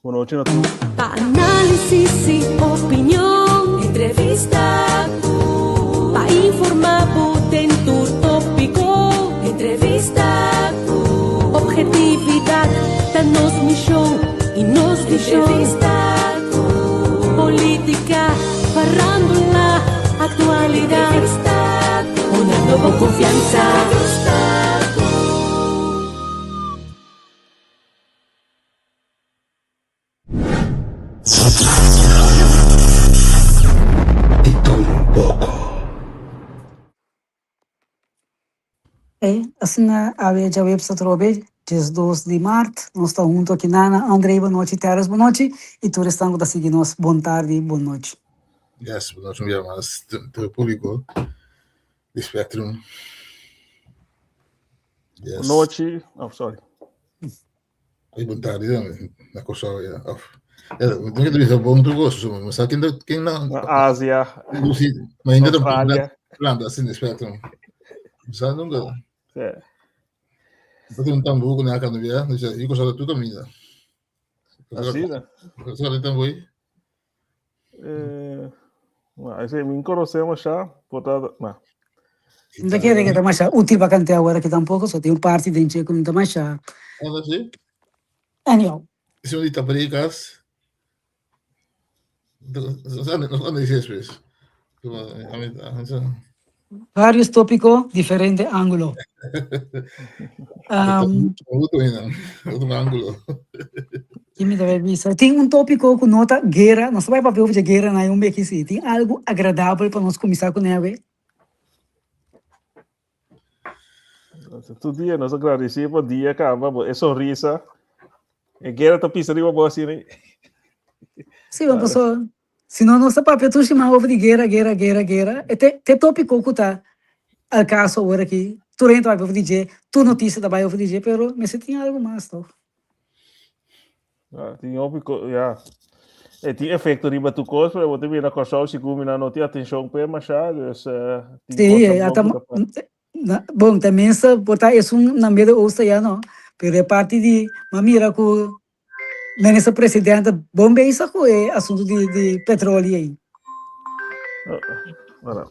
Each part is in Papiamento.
Bon nochi na tur. Pa análisis y opinion, entrevista ku. Pa informá bo den tur tópiko, entrevista ku. Objetividad ta nos mishon y nos vishon. Entrevista ku. Polítika, farándula, aktualidat. Entrevista ku. Honrando bo konfiansa. Entrevista ku. Di todo un poco. Ey, asina awe djaweps atrobe, 12 di mart, nos ta hunto aki nana, Andrey bon nochi, Terrence bon nochi, y tur esnan cu ta sigui nos bon tardi, bon nochi. Yes, bon nochi un bia mas tur e publico di Spectrum. Yes. Bon nochi, oh sorry. Ay, bon tardi tambe na Kòrsou ya. Of, ya, mi tin ke bisa bon tur kos, so, mi sa ken ta, ken na, Na Asia, Lucy, ma ainda ta Australia. planta asina di Spectrum. Mi sa nunca. Sí. Mi tin un tambú ku na kanda bia, mi sa, i Kòrsou ta tur kaminda. Asina. Kòrsou ta tambú ei. Eh, ma, ese mi conocemos ya, por ta, ma. No ta kere que ta masha útil pa cante awor aki tampoco, so tin un parti den dje cu no ta masha. Ah, sí? Anyhow. Ese un di tapricas. Nos anda dice despues. Varios tópico, diferente ángulo. Um, Otro otro ángulo. Ki mi ta bay bisa? Tin un tópico ku no ta guera, nos ta bay papia over dje guera na un beki si. Tin algu agradabel pa nos kuminsá kuné awe? Tur dia nos agradesí pa dia kaba, bo e sonrisa. E guera ta pisa riba bo asina. Sí, bo paso si no nos ta papia tur siman over di guera, guera, guera, guera. E te te tópiko ku ta al kaso awor aki. Tur hende ta papia over di dje, tur notisia ta bai over di dje, pero mester tin algu mas tòg. Ja, tin hopi ko, ja. E tin efecto riba tu kos, pero bo te bira Kòrsou sigur mi nan no tin atenshon p'e mashá, dus tin Sí, kosnan bon ata ku ta pasa. na, bon, tenminste por ta esun na Midden Oosten ya no, pero e parti di, m'a mira ku Minister President ta bon bezig ku e asuntu di di petroli ei. Ora.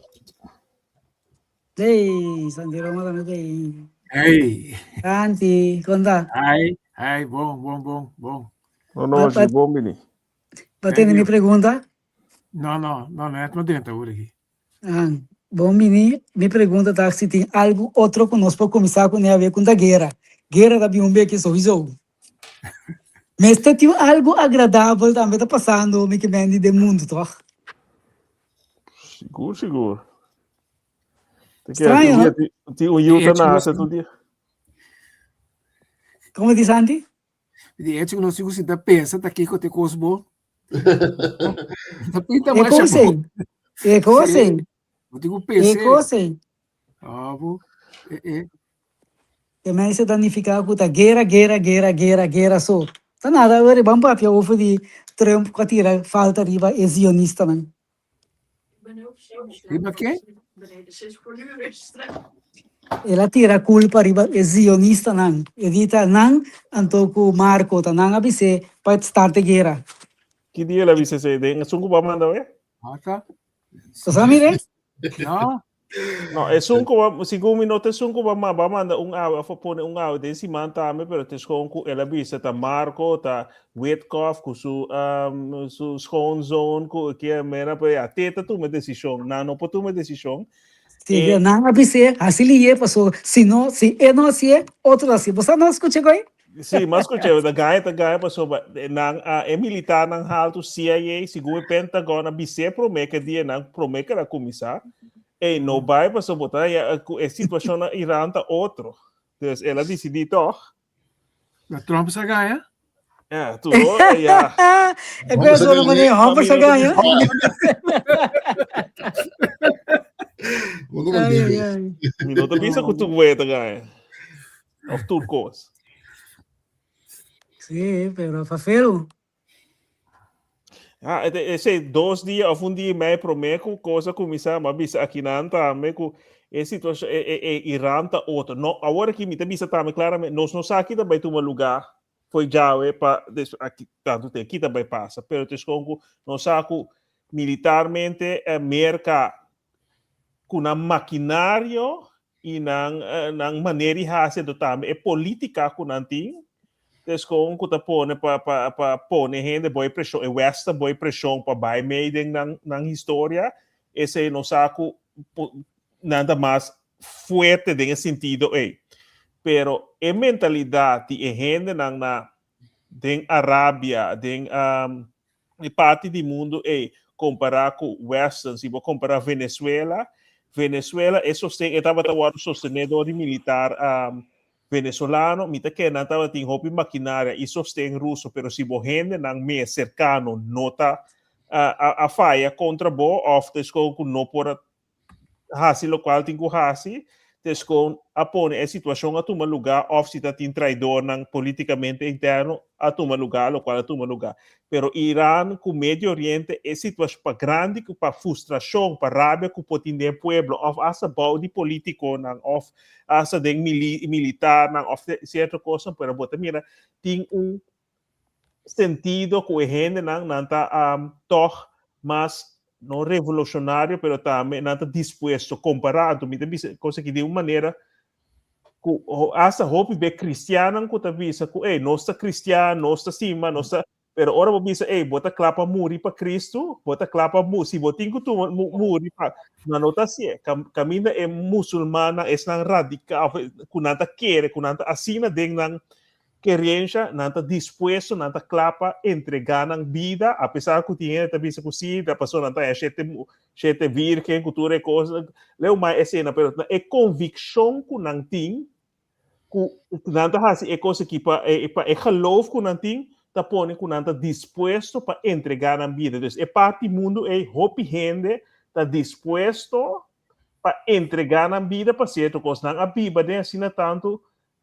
Hey, Santi Roma tambe ta ei. Hey. Santi, kon ta? Hi, hi, bon, bon, bon, bon. Bon nochi, bon bini. Bo tene mi pregunta? No, no, no, net no drenta awor aki. Ah, bon bini. Mi pregunta ta si tin algu otro ku nos por kuminsá kuné awe ku ta guera. Guera ta bin un beki souiso. Mester tin algu agradabel tambe ta pasando mi ke mendi den mundu, tòg? Sigur, sigur. Te keda Straño, tur no? dia ti, ti un yu ta hecho, nase tur dia. Como di Santi? Di hecho, ku nos sigu sinta pensa ta kiko te kos bo. Ta pinta E masha kos bo. ei. E kos Sí. ei. Bo tin ku E pensa. kos ei. Ah, bo. E, e. E mester ta nifiká ku ta guera, guera, guera, guera, guera so. Ta nada, awor ban papia over di Trump ku a tira falta riba e zionistanan. Riba ke? El a tira kulpa riba e zionistanan. E di ta nan anto ku Marko ta nan a bis'é pa start e guera. Ki dia el a bisa esei? Den esun ku bo a manda we? Ata. Bo sa mire? No. No, esun ku bo, segun mi no ta esun ku bo a bo a manda un awe of a pone un awe den siman tambe, pero ta eskon ku el a bisa ta Marko, ta Witkoff ku su um, su schoonzoon ku ke mera, pero ya, te ta tuma desishon. Nan no por tuma desishon. Si, E nan a bis'é, hasi lié, paso si no, si e no hasié, otro ta hasié. Bo sa no skucha koe? Sí, mas skucha, ta gaña, ta gaña pasobra nan a, e militarnan haltu, CIA, segun e Pentagon a bis'é promé ke dianan, promé ke el a kuminsá, ey, no bai pasobra bo ta haña ku e situashon na Iran ta otro. Dus el a disidí tòg. Na Trump sa gaña? Ja, tur ora, ja. E koe solo manera homber sa gaña. Ai, ai, ai. Mi no ta bisa ku tur wea ta gaña. Of tur kos. Sí, pero fafelu. Ja, esei dos dia of un dia i mei promé ku kos a kuminsá, mi a bisa akinan tambe ku e situashon, e, e, e Iran ta otro. No, awor aki mi ta bisa tambe klaramente, nos no sa ki ta bai tuma lugá. Foi djawe pa des aki tantu te kita bai pasa, pero te skon ku nos sa ku militarmente Merka ku nan makinario i nan nan manera di hasi anto tambe e politika ku nan tin te skon ku ta pone pa pa pa pone hende boi preshon e west ta boi preshon pa bai mei den nan nan historia esei nos sa ku nan ta mas fuerte den e sentido ei. Pero e mentalidat di e hendenan na den Arabia, den um, e parti di mundu ei, kompará ku Western, si bo kompará Venezuela, Venezuela e sosten, e tabata wòrdu sostené dor di militar um, venezolano, mi ta kere nan tabatin hopi makinaria i sosten ruso, pero si bo hendenan mes serkano no ta a, a, a faya kontra bo òf ta eskoho ku no por a hasi lokual tin ku hasi, Tescon a pone e situashon a tuma lugá òf si ta tin traidornan polítikamente interno a tuma lugá lokual a tuma lugá. Pero Iran ku Medio Oriente e situashon pa grandi ku pa frustrashon, pa rabia ku por tin den e pueblo òf asta bou di polítikonan òf asta den militarnan òf sierto kosnan pero bo ta mira tin un sentido ku e hendenan nan ta tòg mas no revolucionario pero tambe nan ta dispuesto kompará anto mi ta bisa kos aki di un manera ku hasta hopi be kristiannan ku ta bisa ku ey nos ta kristian nos ta stima nos ta pero ora bo bisa ey bo ta kla pa muri pa Kristu bo ta kla pa si bo tin ku tuma muri pa nan no ta hasié kaminda e musulmannan esnan radikal ku nan ta kere ku nan ta asina den nan Kerensha, nan ta dispuesto, nan ta kla pa entregá nan bida, apesar ku tin hende ta bisa ku sí, ta pasobra nan ta haña shete shete virgen ku tur e kos. Leu mai esena, pero e konvikshon ku nan tin, ku nan ta hasi e kos aki pa e pa e geloof ku nan tin, ta pone ku nan ta dispuesto pa entregá nan bida. Dus e parti mundu ei hopi hende ta dispuesto pa entregá nan bida pa sierto kos. Nan a biba den asina tantu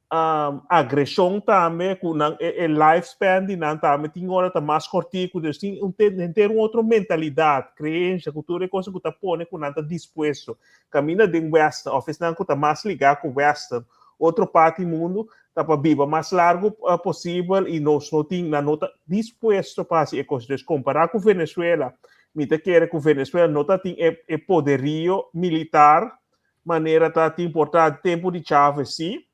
agreshon tambe ku nan e e lifespan di nan tambe tin ora ta mas kòrtiku dus tin un henter un otro mentalidat kreensha ku tur e kos ku ta pone ku nan ta dispuesto kaminda den western òf esnan ku ta mas ligá ku western otro parti mundu ta pa biba mas largu posibel i nos no tin nan no ta dispuesto pa hasi e kos dus kompará ku Venezuela mi ta kere ku Venezuela no ta tin e e poderio militar manera ta tin por ta tempu di Chávez sí,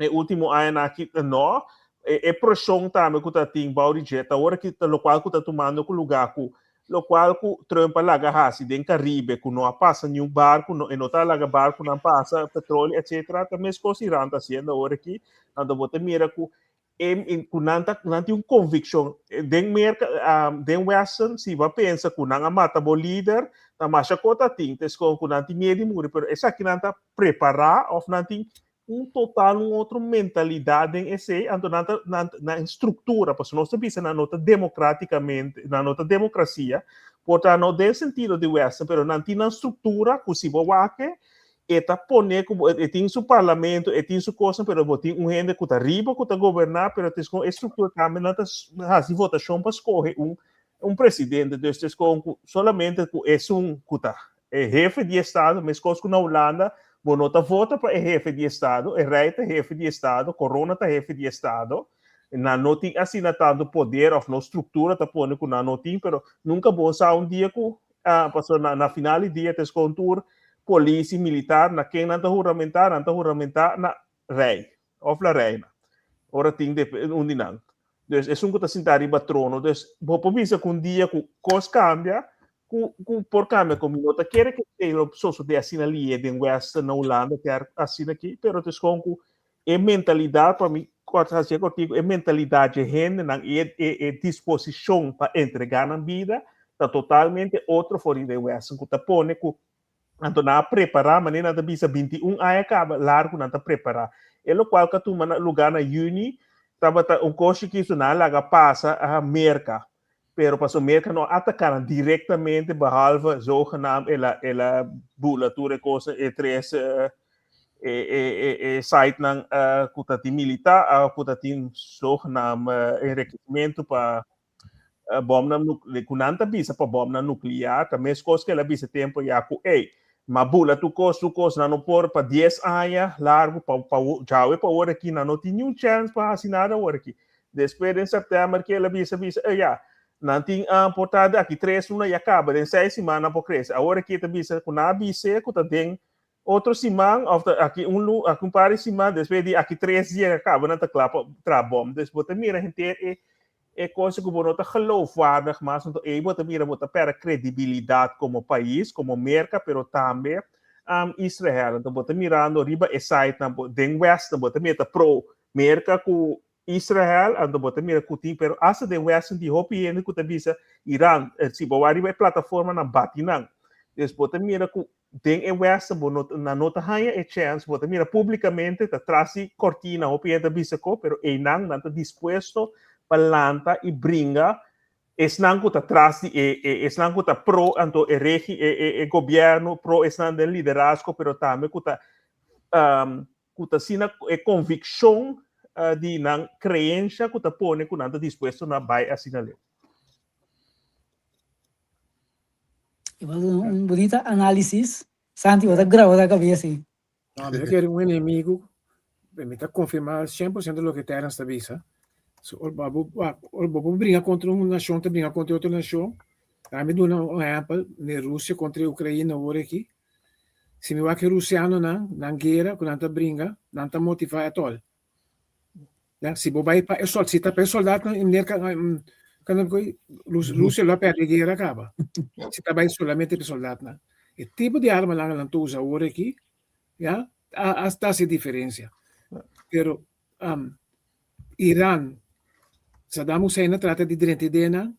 e último añanan aki no. E, e preshon tambe ku ta tin bou di dje ta ora ki ta lokual ku ta tumando ku lugá ku lokual ku Trump a laga hasi den Karibe ku no a pasa niun barku, no, e no ta laga barkunan pasa, petróleo etcétera, ta meskos Iran ta hasiendo awor aki. Anto bo ta mira ku e ku nan ta nan tin un konvikshon den Merka den Western si bo a pensa ku nan a mata bo lider ta masha ko ta tin ta eskon ku nan tin miedu di muri pero esaki nan ta prepará òf nan tin un total un otro mentalidat den esei anto nan ta nan nan struktura pasobra nos ta bisa nan no ta demokratikamente nan no ta demokrasia por ta no den sentido di Western pero nan tin nan struktura ku si bo wak E ta pone ku bo, e tin su parlamento, e tin su kosnan, pero bo tin un hende ku ta riba ku ta goberná, pero ta eskon e struktura tambe nan ta hasi votashon pa skohe un un presidente. Dus ta eskon ku solamente ku esun ku ta e hefe di estado, meskos ku na Hulanda bo no ta vota pa e hefe di estado, e rei ta hefe di estado, korona ta hefe di estado, nan no tin asina tantu poder òf no struktura ta pone ku nan no tin, pero nunka bo sa un dia ku Pasobra na final di dia ta eskon tur polis i militar na ken nan ta huramentá, nan ta huramentá na rei òf la reina, ora tin un di nan. Dus esun ku ta sintá riba trono. Dus bo por bisa ku un dia ku kos kambia, ku ku por kambia ku mi no ta kere ku esei lo sosodé asina lié den Western na Hulanda kèr asina aki, pero ta eskon ku E mentalidat, pa mi hasié kòrtiku, e mentalidat dje hendenan i e e disposishon pa entregá nan bida ta totalmente otro for di den Western ku ta pone ku anto nan a prepará manera nan ta bisa 21 aña kaba largu nan ta prepará. E lokual ku a tuma lugá na yüni tabata un kos chikitu nan a laga pasa a Merka pero pasobra Merka no a ataká nan direktamente behalve zogenaamd el a el a bula tur e kosnan e tres e e e e sitenan ku ta tin militar ku ta tin zogenaamd enrikesimentu pa bòmnan ku nan ta bisa pa bòmnan nuklear ta meskos ku el a bisa tempu ya ku ey ma bula tur kos tur kos nan no por pa dies aña largu pa pa djawe pa ora aki nan no tin niun chèns pa hasi nada ora aki. Despues den sèptèmber ke el a bisa bisa, eh ya, nan tin por ta di aki tres luna ya kaba, den seis siman nan por krese. Awor aki e ta bisa ku nan a bis'é ku ta den otro siman òf ta aki un lu aki un par di siman, despues di aki tres dia ya kaba nan ta kla pa traha bòm. Dus bo ta mira henter e e kos ku bo no ta geloofwaardig mas, anto ei bo ta mira bo ta pèrdè kredibilidat komo pais, komo Merka, pero tambe Israel. Anto bo ta mirando riba e sitenan den West bo ta mira ta pro Merka ku Israel, anto bo ta mira ku tin, pero asta den Westen tin hopi hende ku ta bisa Iran, si bo wak riba e plataformanan bati nan. Dus bo ta mira ku den e Westen bo no nan no ta haña e chèns, bo ta mira públikamente ta tras di kòrtina hopi hende ta bisa ko, pero einan nan ta dispuesto pa lanta i bringa esnan ku ta tras di e e esnan ku ta pro anto e regi e e e gobièrnu, pro esnan den liderazgo, pero tambe ku ta ku ta asina e konvikshon di nan kreensha ku ta pone ku nan ta dispuesto na bai asina leu. E was un bunita análisis. Santi, bo ta graba ta kabes ei. No, mi ta kere un enemigu, mi ta konfirmá 100% loke Terence ta bisa. So, ora bo, ora bo por bringa kontra un nashon, ta bringa kontra otro nashon. Mi duna un ehèmpel, Rusia kontra Ukraina awor aki. Si mi wak e rusianonan, nan guera ku nan ta bringa, nan ta motivá e tòl. Ya, si bo bai pa e sol, si ta pa e soldatnan i merka, Rusia lo a pèrdè e guera kaba. Si ta bai solamente pa e soldatnan. E tipo di armanan nan ta usa awor aki, ya, a ta hasi diferensia. Pero Iran, Saddam Hussein a trata di drenta e denan,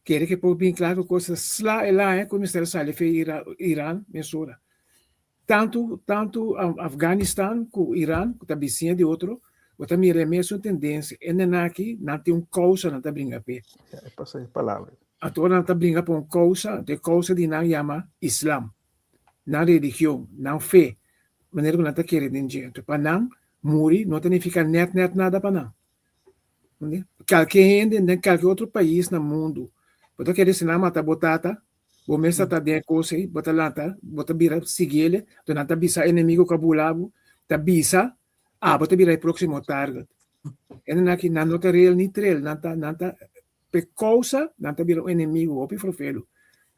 Kere ke por bin kla ku kos ta sla e laña ku mester a sali fe Iran mesora. Tantu tantu Afganistan ku Iran ku ta bisiña di otro bo ta mira e mesun tendensia. E nenaki nan tin un kousa nan ta bringa p'e. E pasa e palabra. Anto ora nan ta bringa pa un kousa, anto e kousa di nan yama Islam. Nan religion, nan fe, manera ku nan ta kere den dje. Anto pa nan muri no ta nifiká nèt nèt nada pa nan. Kalke hende den kalke otro pais na mundu, bo ta kere si nan mata bo tata, bo mes ta ta den e kos ei, bo ta lanta, bo ta bira sigui ele, enton nan ta bisa enemigo ku a bula bo, ta bisa abo ta bira e próksimo target. Hendenan aki nan no ta rel ni trel, nan ta nan ta p'e kousa nan ta bira un enemigo hopi frofelu.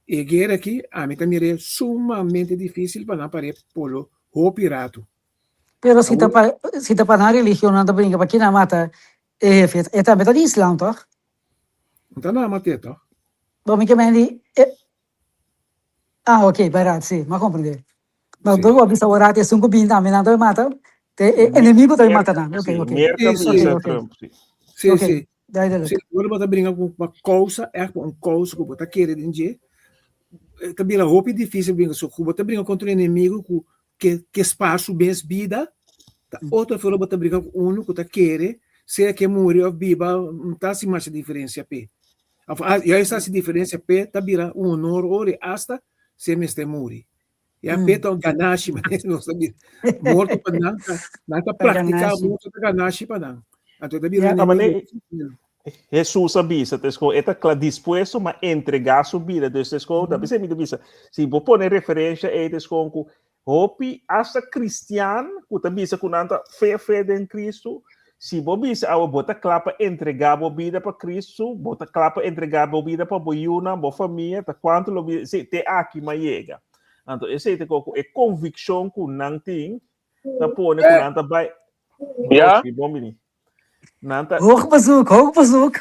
E guera aki ami ta mir'é sumamente difísil pa nan par'é polo hopi ratu. Pero si ta pa si ta pa nan religion nan ta brinca pa kina mata e hefe e tambe ta di islam toch? No ta nan mat'é toch? Bo mi ke men di e ah ok berdad si m'a comprende. Ma Si. bo a bisa ora ti esun ku bin tambe nan ta bay mata te e enemigo ta bay mata nan ok Si, ok. Merka Si, si. bisa Ok ok. Trump si. Si, Ok si. duidelijk. Si, ora bo ta bringa ku pa kousa, ègt pa un kousa ku bo ta kere den dje, ta bira hopi difísil bringa. So ku bo ta bringa kontra un enemigo ku ke ke spaar su mes bida, ta otro forma bo ta bringa ku unu ku ta kere, sea ke muri òf biba, no ta hasi masha diferensia p'e. Òf ya e sa hasi diferensia p'e, ta bira un honor ora i asta si e mester muri. Ya p'e ta un ganashi, manera nos ta bisa. Morto pa nan ta, nan ta Ta praktiká ganashi. morto ta ganashi pa nan. Anto ta bira Ya. un Ta manera enemigo. Hesus a bisa, ta esco, e ta kla dispuesto ma entregá su bida. Dus ta esco, ta bisa mi ta bisa, si bo pone referencia ei, ta esco ku hopi hasta cristian ku ta bisa ku nan ta fe fe den Cristo, si bo bisa awe bo ta kla pa entregá bo bida pa Cristo, bo ta kla pa entregá bo bida pa bo yunan, bo famia, ta kuantu lo bisa, si, te aki m'a yega. Anto esei ta ku e konvikshon ku nan tin, ta pone ku nan ta bai. Ja? Broski, bon bini. Nan ta Hoog bezoek, hoog bezoek.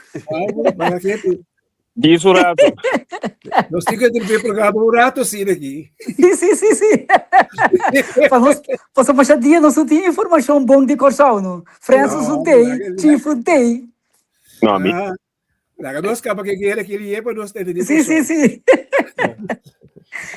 Dies un rato. Nos tin que ter programa un rato así de aquí. Sí, sí, sí, sí. Pa nos, paso masha dia nos no tin informacion bon di Kòrsou, no. Francis No, un tei, Chief un tei. No, mi. Ah, Laga nos kaba ke guera ki lié pa nos tende di Sí, sí, Kòrsou. sí.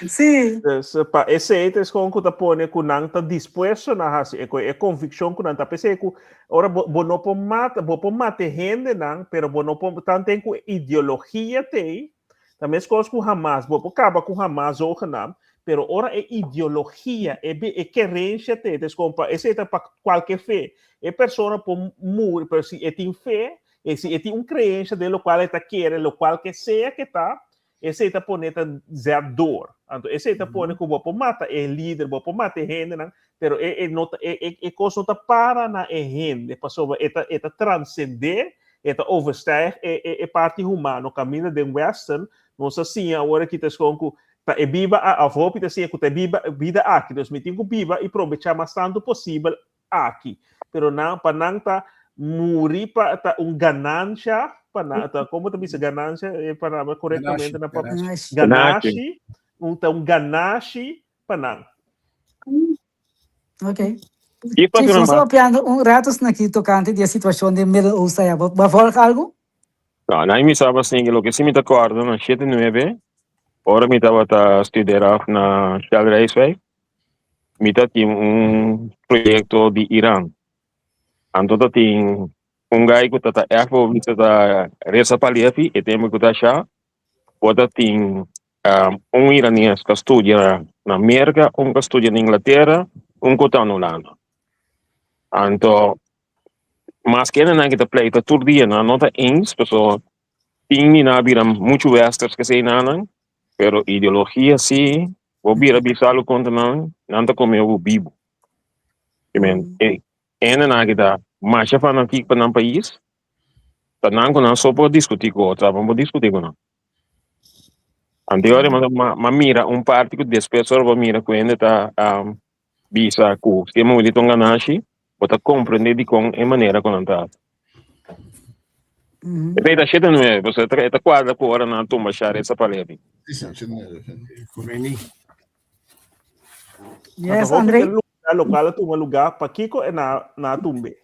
Sí. Dus pa esei ta escon ku ta pone ku nan ta dispuesto na hasi e e konvikshon ku nan ta p'esei ku ora bo bo no por mata bo por mata e hendenan pero bo no por tanten ku ideologia t'ei ta meskos ku Hamas bo por kaba ku Hamas zogenaamd pero ora e ideologia e e kerensia t'ei ta escon pa esei ta pa kualke fe e persona por muri pero si e tin fe E si e tin un creencia den locual e ta kere, locual ke sea ke ta, esei ta pone ta zet door. Anto esei ta pone ku bo por mata e lider, bo por mata e hendenan, pero e e no ta e e e kos no ta para na e hende, pasobra e ta e ta transcende. E ta overstijg e e e parti humano kaminda den Western nos a siña awor aki ta eskon ku ta e biba a of hopi ta siña ku ta e biba bida aki dus mi tin ku biba i probechá mas tantu posibel aki pero nan pa nan ta muri pa ta un ganansha pa nan ta komo ta bisa ganansha e palabra korektamente na pap Ganashi. ganashi un ta un ganashi pa nan. Ok. I pa Chief, su nos normal. papiando un rato aquí tocante di e situacion den Middle Oost allá. Bo, bo a volg algo? No, na mi saba sin que loke si mi ta acorda na shete nuebe, ora mi tabata studeer af na Shell Rijswijk, mi ta tin un proyecto di Iran. Anto ta tin un guy ku ta ta echt bo bisa ta Reza Pahlavi, e tempo ku ta sha, bo ta tin un iranes ku a studia na Merka, un ku a studia na Inglatera, un ku ta na Hulanda. Anto maske nan ki ta pleita tur dia nan no ta eens pasobra tin di nan a bira muchu westers kesei nan, pero ideologia si bo bira bisa algu kontra nan, nan ta kome bo bibu. E hendenan aki ta masha fanatik pa nan pais, ta nan ku nan so por diskutí ku otro, abo no por diskutí ku nan. Anterior ma mira un parti ku despues ora bo mira ku hende ta bisa ku si e muri ta un ganashi, bo ta komprendé dikon e manera ku nan ta hasi. E ta shete nuebe, pasobra e ta kuadra ku ora nan a tumba Shari Sapalevi. Yes, André. Lokual a tuma lugá, pakiko e na a tumbe?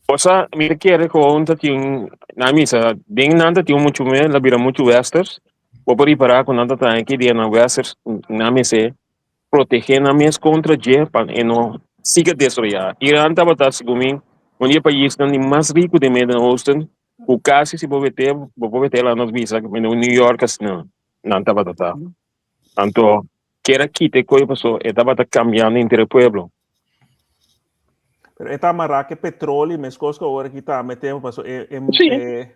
Osa, mi ta kere ku un ta tin, na misa, den nan ta tin muchu me, la bira muchu westers. Bo por ripará ku nan ta traha ki dia nan westers, nan mester protegé nan mes kontra dje pa e no siga desroyá. Iran tabata, segun mi, un di e paisnan di mas riku den Middle Oosten, ku kasi si bo wete, bo por wete la nos bisa, New York asina nan tabata ta. Anto, Kier a kita e koe paso e tabata cambiando inter e pueblo. Pero e ta amará ke petroli meskos ku awor aki tambe tempu paso e e Sí. e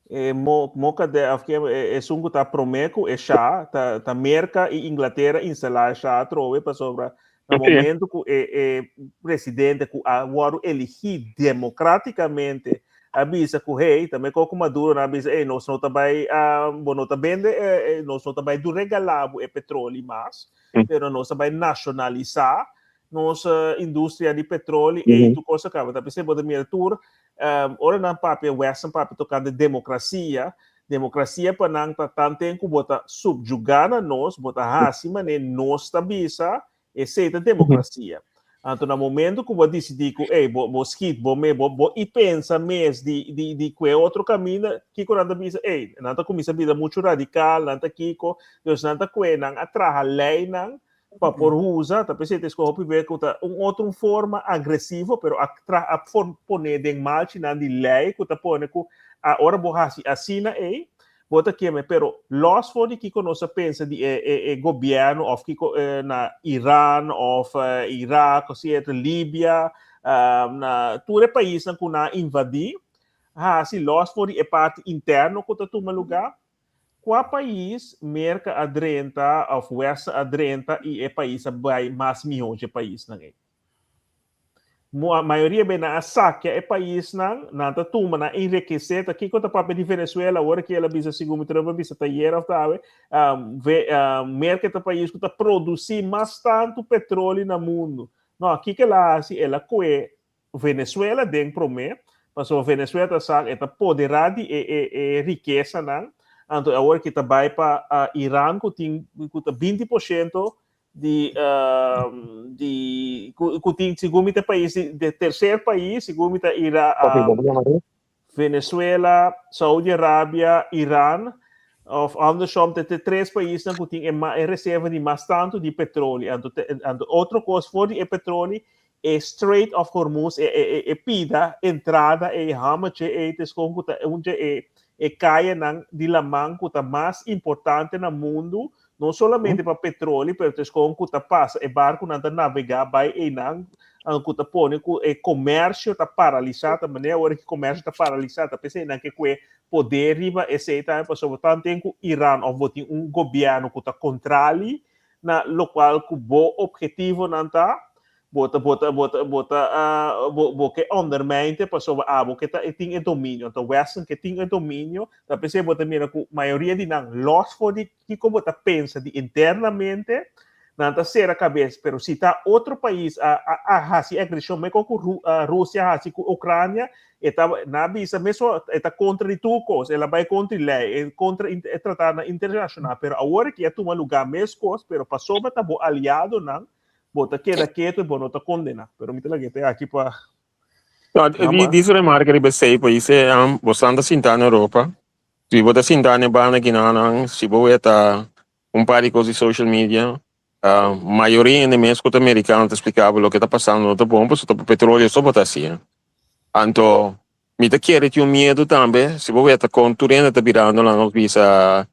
e mo moka de of ke e esun ku ta promé ku e sha ta ta Merka i Inglatera instalá e sha atrobe pasobra na Sí. momento ku e e presidente ku a wòrdu eligí demokratikamente a bisa ku hey, tambe ko ku Maduro nan a bisa hey, nos no ta bai bo no ta bende nos no ta bai du regalá bo e petroli mas, pero nos ta bai nashonalisá nos industria di petroli ei tur kos a kaba. Ta p'esei bo ta mira tur ora nan papia western papia tokante demokrasia, demokrasia pa nan ta tanten ku bo ta subjugá na nos, bo ta hasi manera nos ta bisa Esei ta demokrasia. Anto na momento ku bo a disidí ku ey bo bo skit bo me bo bo i pensa mes di di di kue otro kaminda, kiko nan ta bisa ey nan ta kuminsá bira muchu radikal, nan ta kiko, dus nan ta kue nan a traha leinan pa por usa, ta p'esei ta eskohe hopi be ku ta un otro un forma agresivo pero a traha a for pone den malchinan di lei ku ta pone ku a ora bo hasi asina ey Bo ta keme, pero los for di kiko nos a pensa di e, e, e gobierno of kiko eh, na Iran of eh, Irak of cierto, Libia, um, na tur e paisnan ku nan a invadi, hasi los for di e parti interno ku ta tuma lugar, kua pais Merka a drenta of West a drenta i e pais a bai mas mihó dje paisnan ei? Mayoria be nan a sakia e paisnan, nan ta tuma, nan a enriquece, ta kiko ta papia di Venezuela awor ki el a bisa segun mi Trump a bisa ta ayer of ta awe, Merca ta pais ku ta produci mas tantu petroli na mundu. No, kiko el a hasi? El a kue Venezuela den prome, pasobra Venezuela ta sa e ta podera di e e e rikesanan, anto awor ki ta bai pa Iran ku tin ku ta 20% di di ku ku tin segun mi ta pais di de tercer pais segun mi ta ira Venezuela, Saudi Arabia, Iran of andersom te te tres paisnan ku tin e ma e reserva di mas tantu di petroli anto te anto otro kos for di e petroli e Strait of Hormuz e e e pida entrada e hamertje ei ta eskon ku ta un dje e e kayanan di laman ku ta mas importante na mundu no solamente pa petroli pero ta eskon ku ta pasa e barkunan ta navegá bai einan ku ta pone ku e komersio ta paralisá ta manera ora ku komersio ta paralisá ta p'esei nan ke kue poder riba esei tambe pasobra tanten ku Iran òf bo tin un gobièrnu ku ta kontrali na lokual ku bo ophetivonan ta. Bo ta bo ta bo ta bo ta bo bo ke ondermijnte pasobra abo ke ta e tin e dominio. Anto Westen ke tin e dominio, ta p'esei bo ta mira ku mayoria di nan los for di kiko bo ta pensa di internamente, nan ta sera kabes. Pero si ta otro pais a a a hasi agreshon mekor ku Ru Rusia a hasi ku Ukrania, e ta nan a bisa mesun e ta kontra di tur kos, el a bai kontra di lei, e kontra e tratadonan internashonal. Pero awor aki a tuma lugá meskos, pero pasobra ta bo aliadonan, Bo ta keda ketu i bo no ta kondená. Pero mi ta laga te aki pa. No, di, di su remarke riba esei, pues dice, um, bo santa sintá na Europa, si bo ta sintá na e banda kinanan, si bo weta un par di kos di social media, uh, mayoria hende mes ku ta merikano ta splika bo loke ta pasando no ta bon, pasobra ta petroleo so bo ta hasi. Anto, mi ta kere tin un miedu tambe, si bo weta kon tur hende ta birando laga nos bisa,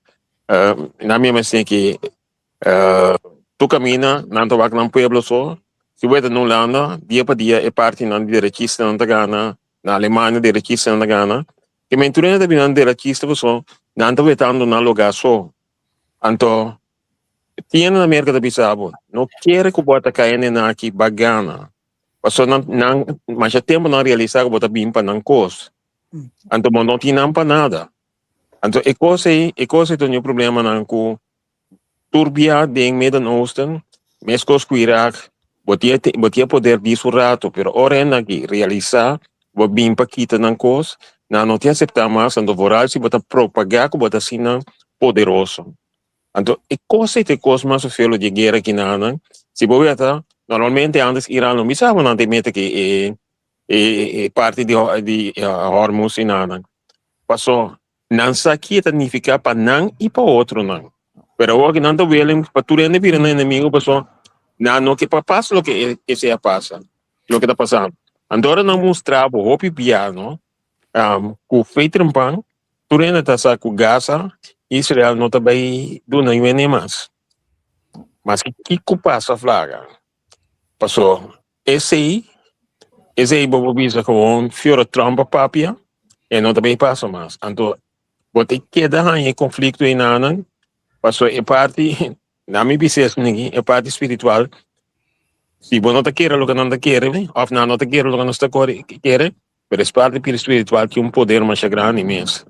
uh, nan mi a mester ki Tur camina nan ta wak nan pueblo so. Si bo ta na Hulanda, dia pa dia e partinan di derechistanan ta gana, na Alemania derechistanan ta gana. Ke men tur hende ta bira derechista paso nan ta wetando nan lugar so. Anto tin hende na Merca ta bisa bo, no kere ku bo ataka hendenan aki ba gana. Paso nan nan masha tempo nan realisa ku bo ta bin pa nan kos. Anto bo no tin nan pa nada. Anto e kos ei, e kos ei ta un problemanan ku Tur bia den Midden Oosten, meskos ku Irak, bo tin e bo tin e poder di su rato, pero ora hende aki realisá bo bin pa kita nan kos, nan no tin aseptá mas, anto vooral si bo ta propagá ku bo ta asina poderoso. Anto e kos ei ta e kos mas feo di e guera kinanan, si bo weta, normalmente antes Iran no bisa bo nan ta mete ku e e parti di di Hormuz i nan, paso Nan sa ki e ta nifiká pa nan i pa otronan. Pero awor ki nan ta willing pa tur hende bira nan enemigo pasobra nan no ke pa pasa loke esei a pasa, loke ta pasando. Anto ora nan mustra bo hopi bia no ku fe trempan tur hende ta sa ku Gaza, Israel no ta bai duna yu hende mas. Maske kiko pasa flaga. Paso esei, esei bo por bisa gewoon fiora Trump a papia e no ta bay pasa mas. Anto bo ta keda haña e conflicto einanan paso e parti, na mi bisa es niki, e parti spiritual si bo no ta kere loke nan ta kere of nan no ta kere loke nos ta kere, pero es parti spiritual tin un poder masha grandi mes.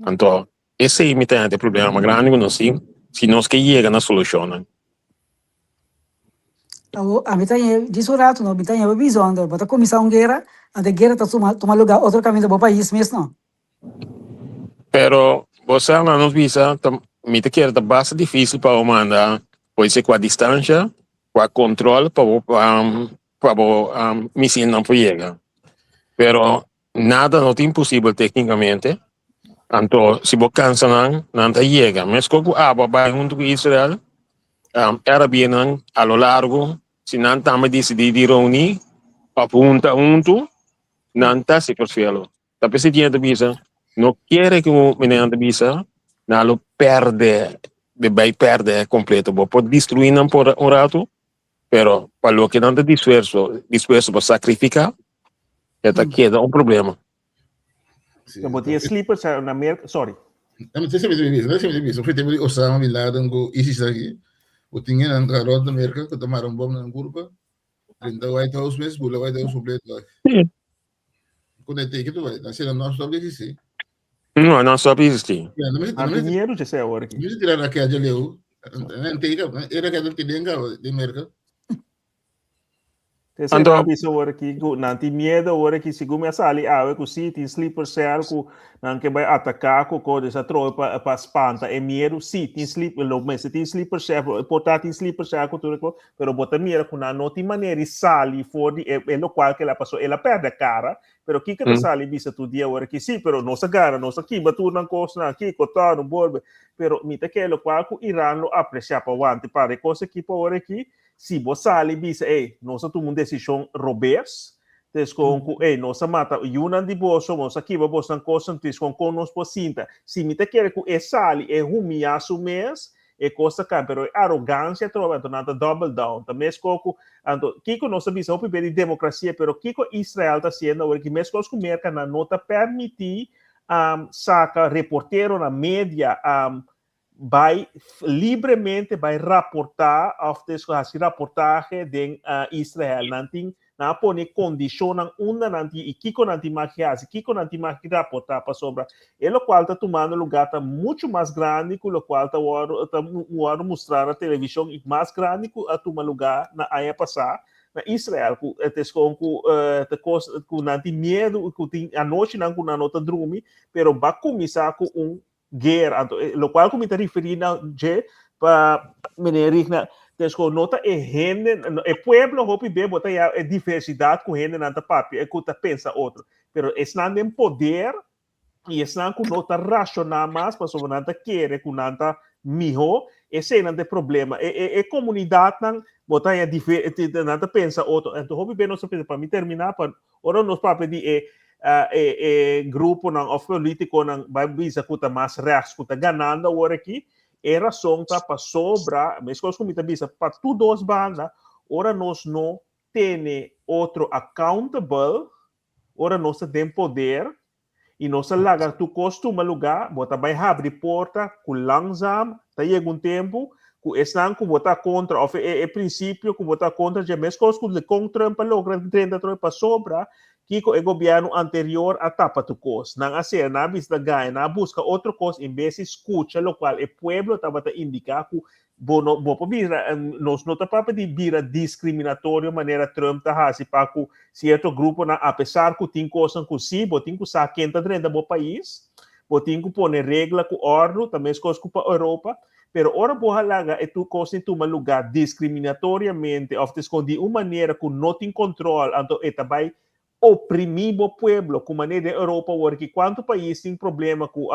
Anto Esei mi ta hende problema mas grandi ku nos tin si nos ke yega na solushonnan. Awo, ami ta ñe djis un ratu no, mi ta ñe bo bizonder, bo ta kuminsá un guera, anto e guera ta tuma tuma lugá otro kaminda bo pais mes no. Pero bo sa nan nos bisa ta mi ta kere ta basta difisil pa bo manda poise kua distansha, kua kontrol pa bo pa bo misilnan por yega. Pero Nada no ta imposibel teknikamente. Anto si bo kansa nan, nan ta yega. Meskos ku abo a bai huntu ku Israel, um, Arabienan a lo largo, si nan tambe disidí di reuní òf hunta huntu, nan ta hasi ferfelo. Ta p'esei tin ta bisa, no kere ku meneer ta bisa, nan lo pèrdè, de bai pèrdè kompleto. Bo por destruí nan por un ratu, Pero pa loke nan ta dispuesto, dispuesto pa sacrifica, e ta keda un problema. Sí. Bo tin sleeper cell na Merca, sorry. No, no sé si me dice, no sé si me dice. Fui tempo di Osama Bin Laden ku ISIS aki. Bo tin nan rond na Merca ku ta mara un bom na kurpa. Drenta White House mes, bula White House completo. Sí. Ku ne teke tu bai. Na sena non stop di existi. No, non stop di existi. Ja, no me Nan tin miedu dje sea awor aki. Mi tira raket leu. En teke, e raket tin den ka di Merca. Ese Anto- nan bisa awor aki ku nan tin miedu awor aki segun mi a sali awe ku si tin sleeper cell ku nan ke bai ataká ku ko des a trohe pa pa spanta e miedu si tin sleep lo mester tin sleeper cell por ta tin sleeper cell ku tur e kos pero bo ta mira ku nan no tin manera di sali for di e e lokual ke la pasó el a pèrdè kara pero kiko ta sali bisa tur dia awor aki si pero nos a gana nos a kiba tur nan kosnan kiko tò no bolbe pero mi ta kere lokual ku Iran lo apresiá pa wante para e kos aki pa awor aki Si bo sali bisa, ey, nos a tuma un desishon robes, tes kon ku, ey, nos a mata yunan di boso, nos a kiba bosnan kosnan, tes kon kon nos por sinta. Si mi ta kere ku e sali, e humiyá su mes, e kos ta kambia, pero e arogansia atrobe, anto nan ta double down. Ta meskos ku, anto, kiko nos ta bisa hopi be di demokrasia, pero kiko Israel ta hasiendo awor aki? Meskos ku Merka, nan no ta permití saka reporteronan, media. bai libremente bai raportá òf hasi raportahe den Israel. Nan tin nan a pone kondishonnan unda nan tin i kiko nan tin mag hasi, kiko nan tin mag raportá pasobra e lokual ta tumando lugá ta muchu mas grandi ku lokual ta wòrdu ta wòrdu mustrá na televishon i mas grandi ku a tuma lugá na aña pasá na Israel ku ta eskon ku ta kos ku nan tin miedu ku tin anochinan ku nan no ta drumi pero ba kuminsá ku un guera. Anto, e, locual cu mi ta referi na dje pa meneer Rigna, dus cu no ta e hende, e pueblo hopi be bo ta ya e diversidad cu hendenan ta papia e cu ta pensa otro. Pero esnan den poder y esnan cu no ta raciona mas pasobra nan ta kere cu nan ta miho, eseinan ta e problema. E, e, e comunidadnan bo ta ya diver, nan ta pensa otro. Anto hopi be nos ta pensa, pa mi termina, pa Ora nos papia di e e e gruponan of politiconan bai bisa cu ta mas rechts cu ta ganando awor aki, e rason ta pasobra, meskos cu mi ta bisa pa tur dos banda, ora nos no tene otro accountable, ora nos ta den poder, i nos a laga tur kos tuma lugá, bo ta bai habri porta ku langzaam ta yega un tempu ku esnan ku bo ta kontra òf e e prinsipio ku bo ta kontra dje meskos ku kon Trump a logra drenta atrobe pasobra kiko e gobièrnu anterior a tapa tur kos. Nan a sera, nan a bisa ta gaña, nan a buska otro kos en bes di skucha lokual e pueblo tabata indiká ku Bo no bo por bira, nos no ta papia di bira discriminatorio manera Trump ta haci pa cu cierto gruponan apesar cu tin cosnan cu si bo tin cu sa ken ta drenta bo pais, bo tin cu pone regla cu ordo, ta mescos cu pa Europa, pero ora bo a laga e tur cosnan tuma lugar discriminatoriamente of ta di un manera cu no tin control anto e ta bay oprimí bo pueblo ku manera den Europa awor ki kuantu pais tin problema ku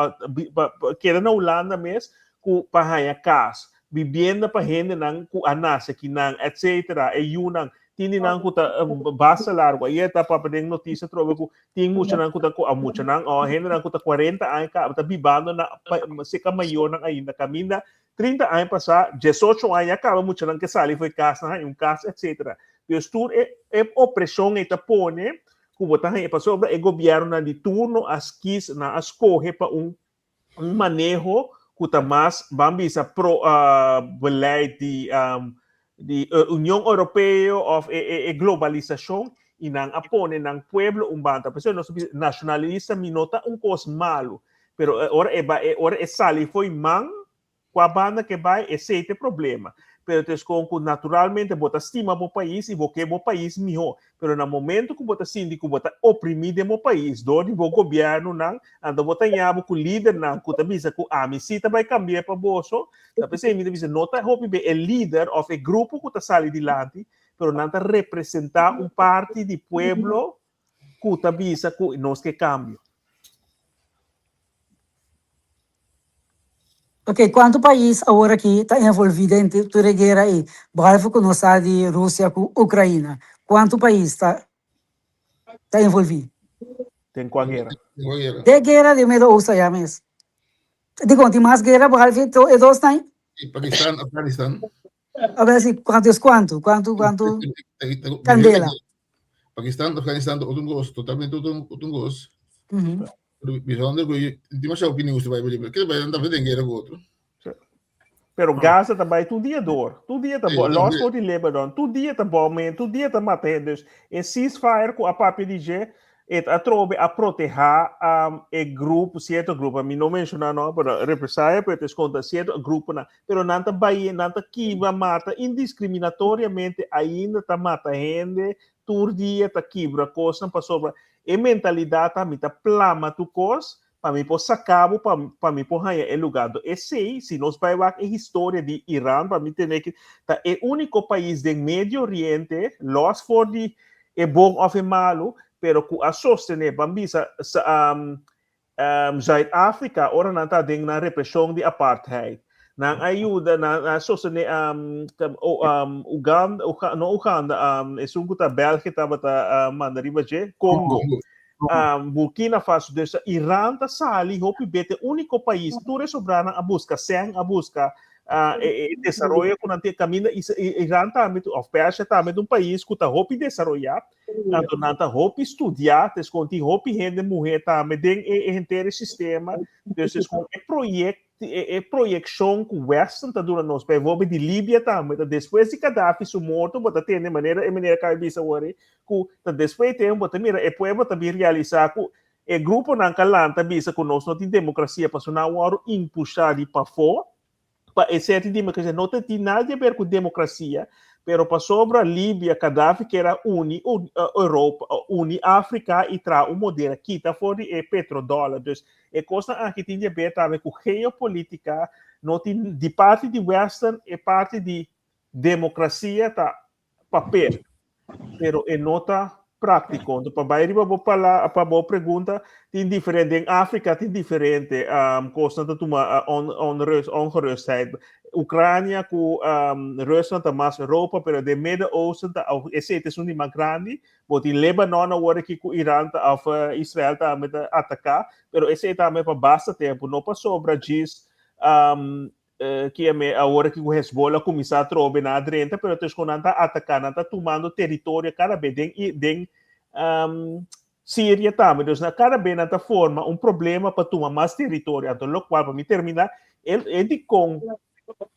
keda na Hulanda mes ku pa haña kas, bibienda pa hendenan ku a nase akinan etcetera, e yunan tin di nan ku ta basta largu ayer ta papia den notisia atrobe ku tin muchanan ku ta muchanan o hendenan ku ta kuarenta aña kaba ta bibando na seka mayornan ainda kaminda 30 aña pasá, diesocho aña ya kaba muchanan ke sali for e kas, nan haña un kas, etcetera. Dus tur e e opreshon ei ta pone ku bo ta haña pasobra e gobièrnunan di turno a skis, nan a skohe pa un un maneho ku ta mas ban bisa pro beleid di di Union Europeo òf e e e globalisashon i nan a pone nan pueblo un banda. P'esei nos ta bisa nashonalista mi no ta un kos malu, Pero ora e bai, ora e sali fo'i man, kua banda ke bai, esei ta e problema. Pero ta eskon ku naturalmente bo ta stima bo pais i bo ke bo pais mihó. Pero na momento ku bo ta sinti ku bo ta oprimí den bo pais dor di bo gobièrnunan, anto bo ta ña bo ku lidernan ku ta bisa ku ami sí ta bai kambi'é pa boso. Ta p'esei mi ta bisa no ta hopi be e lider òf e grupo ku ta sali dilanti, pero nan ta representá un parti di pueblo ku ta bisa ku nos ke kambio. Ok, kuantu pais awor aki ta envolví den tur e guera ei? Behalve ku nos sa di Rusia ku Ukraina, kuantu pais ta ta envolví? Den kua guera? Den kua guera? Den guera di Medio Oost aya mes. Dikon tin mas guera behalve e dosnan? Pakistan, Afganistan. A ver si kuantu es kuantu, kuantu, kuantu kandela. Pakistan, Afganistan, otro kos, totalmente otro, otro kos. Pero bijzonder ku demasiado opinion gusta bai pero ke bai anda den guera ku otro. Pero Gaza ta bai tur dia door. Tur dia ta bo, los for di Lebanon, tur dia ta bom, tur dia ta mata hende. Dus e ceasefire ku a papia di dje, Et atrobe a protehá e grupo, sierto grupo, mi no menshoná no, pero represalia, pero es kontra sierto gruponan. Pero nan ta bai, nan ta kibra, mata indiscriminatoriamente, ainda ta mata hende, tur dia ta kibra kosnan pasobra e mentalidat ta mi ta plama tur kos pa mi por saka bo, pa, pa mi por haña e lugá. Anto esei, si nos bai wak e historia di Iran, pa mi tene ki ta e úniko pais den Medio Oriente, los for di e bon of e malu, pero ku a sostené, ban bisa, Zuid-Afrika ora nan ta den nan represhon di apartheid. Nan a yuda, nan a sostené Uganda, no Uganda, esun ku ta België tabata manda riba dje, Congo, Burkina Faso. Dus Iran ta sali hopi bete, úniko pais, tur e sobranan a buska sèn, a buska e desaroyo ku nan tin kaminda Iran tambe of Persia tambe ta un pais ku ta hopi desaroyá, anto nan ta hopi studiá, ta eskon tin hopi hende muhé tambe den e henter e sistema, dus eskon e proyekto. E proyekshon ku Western ta duna nos, bijvoorbeeld di Libia tambe, ta despues di Gaddafi su morto bo ta tende manera e meneer a bisa awor ei, ku ta despues di tempu bo ta mira e pueblo ta bin realisá ku e gruponan ku a lanta bisa ku nos no tin demokrasia pasobra nan a wòrdu impusha di pafó pa e seti demokrasia no ta tin nada di haber ku demokrasia, pero pasobra Libia, Gaddafi kier a uni Europa, uni Afrika i traha un modelo kita for di e petrodòler. Dus E kosnan aki tin di haber tambe ku geopolitika, no tin di parti di Western e parti di demokrasia ta papel, pero e no ta práktiko. Enton pa bai riba bo pala pa bo pregunta tin diferente den Afrika tin diferente um, kosnan ta tuma uh, on, onrust, ongerustheid. Ucrania ku um, Rusland ta mas Europa, pero den Midden-Oosten ta esei ta esun di mas grandi. Bo tin Lebanon awor aki ku Iran ta of Israel tambe ta ataká, pero esei tambe pa basta tempu, no pasobra djis um, ki me awor aki ku Hezbollah kuminsá atrobe nan a drenta, pero tes ku nan ta ataká, nan ta tumando teritorio kada be den den um, Siria tambe. Dus na kada be nan ta forma un problema pa tuma mas teritorio. Anto lokual pa mi terminá, e e dikon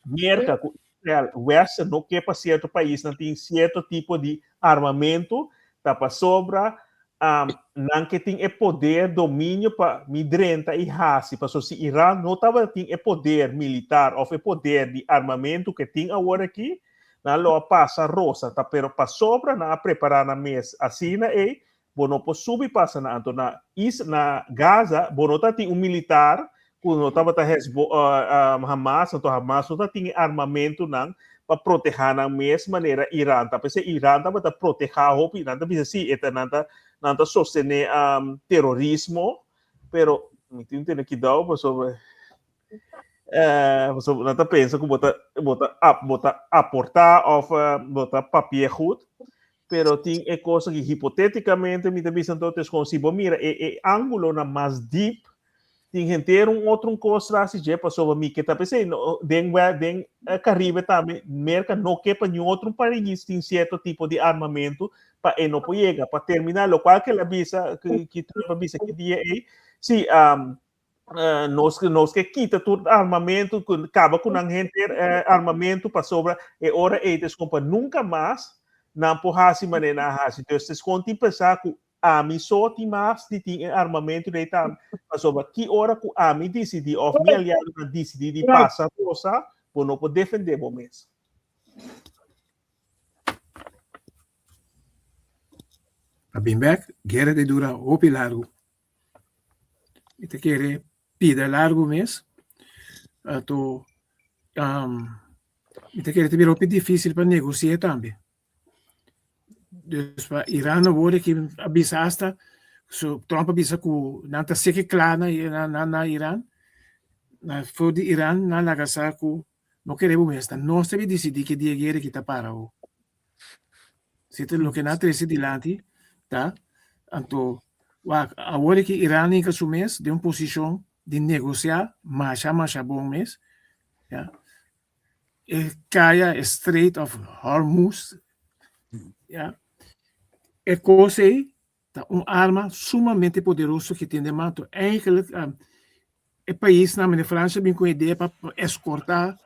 Merka ku Israel, Westen no ke pa sierto paisnan tin sierto tipo di armamentu, ta pasobra um, nan ke tin e poder, dominio pa mi drenta i hasi. Paso si Iran no tabatin e poder militar of e poder di armamentu ke tin awor aki, nan lo a pasa rosa. Ta pero pasobra nan a prepara nan mes asina ei, bo no por subi pasa na anto na is na Gaza bo no ta tin un militar ku no tabata Hezbo uh, um, Hamas anto Hamas no ta tin e armamentunan pa protehá nan mes manera Iran ta p'esei Iran tabata protehá hopi nan ta bisa si e ta nan ta nan ta sostené um, terorismo pero mi tin tene kidao pasobra eh, pasobra nan ta pensa ku bo ta bo ta bo ta aportá òf uh, bo ta papia goed Pero tin e cosa ki hipotéticamente mi ta bisa entonces con si bo mira e, e ángulonan mas deep, tin henter un otro un cos tras di dje pasobra mi ke ta pensé no, den den eh, Caribe tambe Merca no ke pa niun otro pais tin cierto tipo di armamento pa e no por yega. Pa termina, locual ke el a bisa, ki, ki Trump a bisa ki dia ei, si um, Uh, nos, nos ke kita tur armamento, kaba ku nan henter uh, armamento pasobra e ora ei te pa nunca mas nan por hasi manera nan hasi. Dus te skon tin pensá ku ami so tin mas di tin e armamento de tam pasobra ki ora ku ami decidi of mi aliado nan decidi di pasa cosa, bo no por defende bo mes. Pa bin bek, guera ta dura hopi largu. Mi ta kere pida largu mes. Anto mi ta kere ta bira hopi difícil pa negocia tambe. Dus pa Iran awor aki a bisa hasta su Trump a bisa ku nan ta seke kla na na na Iran. Na for di Iran nan laga sa ku no kere bo mes ta nos ta bin disidí ki dia guera aki ta para awo. Si ta loke nan a trese dilanti ta, anto wak awor ki Iran hinka su mes den un posishon di negosiá masha masha bon mes, ya, e kaya e Strait of Hormuz, ya, e kos ei Ta un arma sumamente poderoso ki tin den man. To eigenlijk e paisnan manera Francia bin ku idea pa eskortá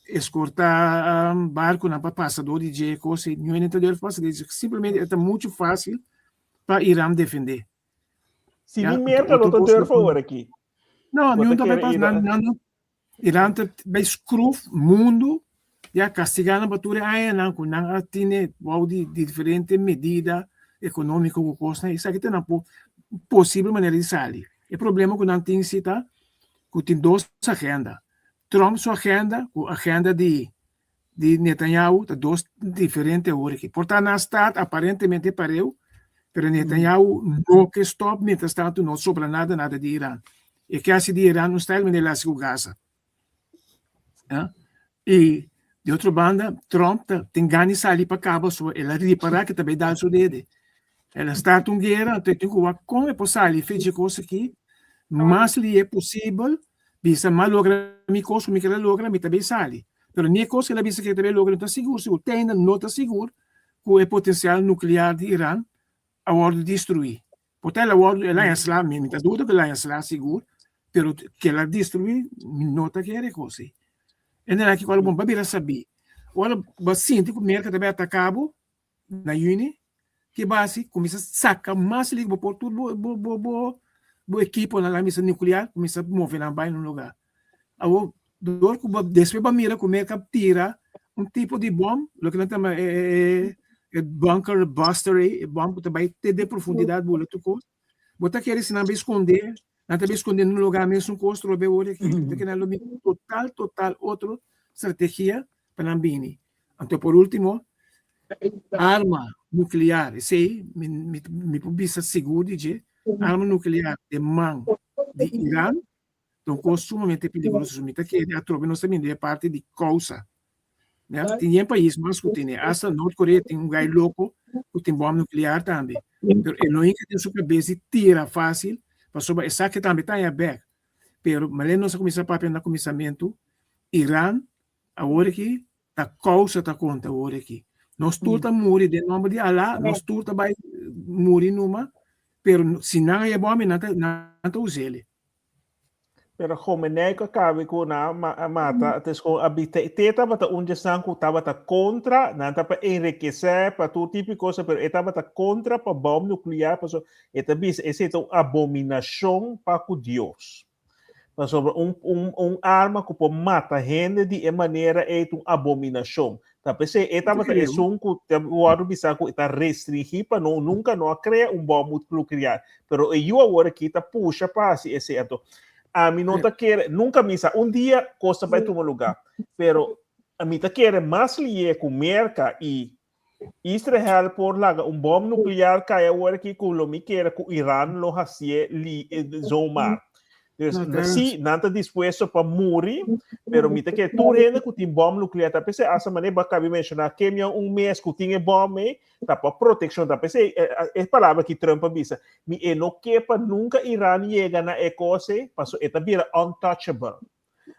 eskortá barkunan pa pasa dor di dje kos ei niun hende ta durf pasa dor di dje. Simplemente e ta muchu fásil pa Iran defendé. Si ni Merka no ta durf awor aki. No, niun ta bai pasa. Nan no Iran ta bai skruf mundu ya kastigá nan pa tur e añanan ku nan a tene bou di diferente medida ekonómiko ku kosnan. Esaki ta nan posibel manera di sali. E problema ku nan tin si ta ku tin dos agenda. Trump su agenda ku agenda di di Netanyahu ta dos diferente awor aki. Por ta nan start aparentemente pareu, pero Netanyahu no ke stop mientras tanto no sobra nada nada di Iran. E ke hasi di Iran un style manera el hasi ku Gaza. Ya? I di otro banda Trump ta tin gana di sali pa kaba so el a ripara ke ta bai dal su dede. El a start un guera anto e tin ku wak kon e por sali fe dje kos aki mas lihe posibel Bisa, M'a logra mi kos ku mi ker a logra, mi ta bay sali. Pero ni e kos ku el a bisa ku e ta bay logra no ta sigur sigur. Te ainda no ta sigur ku e potensial nuklear di Iran a wòrdu destruí. Por ta el a wòrdu, el a haña sla, mi ta duda ku el a haña sla sigur. Pero kila destruí, mi no ta kere kos ei. E nan aki ku bon pa bira sabí. Ora bo sinti ku Merka ta bai ataká bo na yüni, ke bo hasi? Kuminsá saka mas liga bo por tur bo bo bo bo bo ekiponan la misa nuklear kuminsá move nan bai na un lugá. Awor dor ku bo despues bo mira ku Merka tira un tipo di bòm, loke nan ta yama e e e bunker buster ei, e bòm ku ta bai te den profundidat bula tur kos. Bo ta kere si nan bai skonde, nan ta bai skonde na un lugá mesun kos trobe ora aki. Ta keda lo mismo total total otro strategia pa nan bini. Anto por ultimo, arma nuklear, esei mi mi mi por bisa sigur di dje, arma nuklear den man di Iran ta un kos sumamente peligroso. Mi ta kere atrobe nos ta bini den e parti di kousa. Ya, tin yen pais mas ku tene. Asta Noord Korea tin un gai loko ku tin bòm nuklear tambe. Pero e no hinka den su kabes di tira fásil, pasobra esaki tambe ta haña bèk. Pero manera nos a kuminsá papia na kuminsamentu, Iran awor aki ta kousa ta konta awor aki. Nos tur ta muri den nòmber di Alá, nos tur ta bai muri numa, pero si nan haña bòm nan ta nan ta us'el. Pero Khomeini ku a kabe ku nan a mata, tes kon a bi te te tabata un di esnan ku tabata kontra, nan ta pa enrikesé pa tur tipo di cosa, pero e tabata kontra pa bòm nuklear pasobra e ta bisa esei ta un abominashon pa ku Dios. Pasobra un un un arma ku por mata hende di e manera ei ta un abominashon. Ta p'esei e tabata esun ku ta wòrdu bisa ku e ta restringí pa no nunka no a krea un bòm nuklear. Pero e yu awor aki ta pusha pa hasi esei. Anto ami no ta kere, nunka mi sa, un dia kos ta bai tuma lugá. Pero mi ta kere mas lié ku Merka i Israel por laga un bòm nuklear kai awor aki ku lo mi kere ku Iran lo hasié li zomaar. Dus No, ta- sí, nan ta dispuesto pa muri, pero mi ta kere tur hende ku tin bòm nuklear ta p'esei asa manera bo a kabi menshoná Kim Jong Un mes ku tin e bòm ei ta pa protekshon ta p'esei e palabra ki Trump a bisa mi e no ke pa nunka Iran yega na e kos ei paso e ta bira untouchable.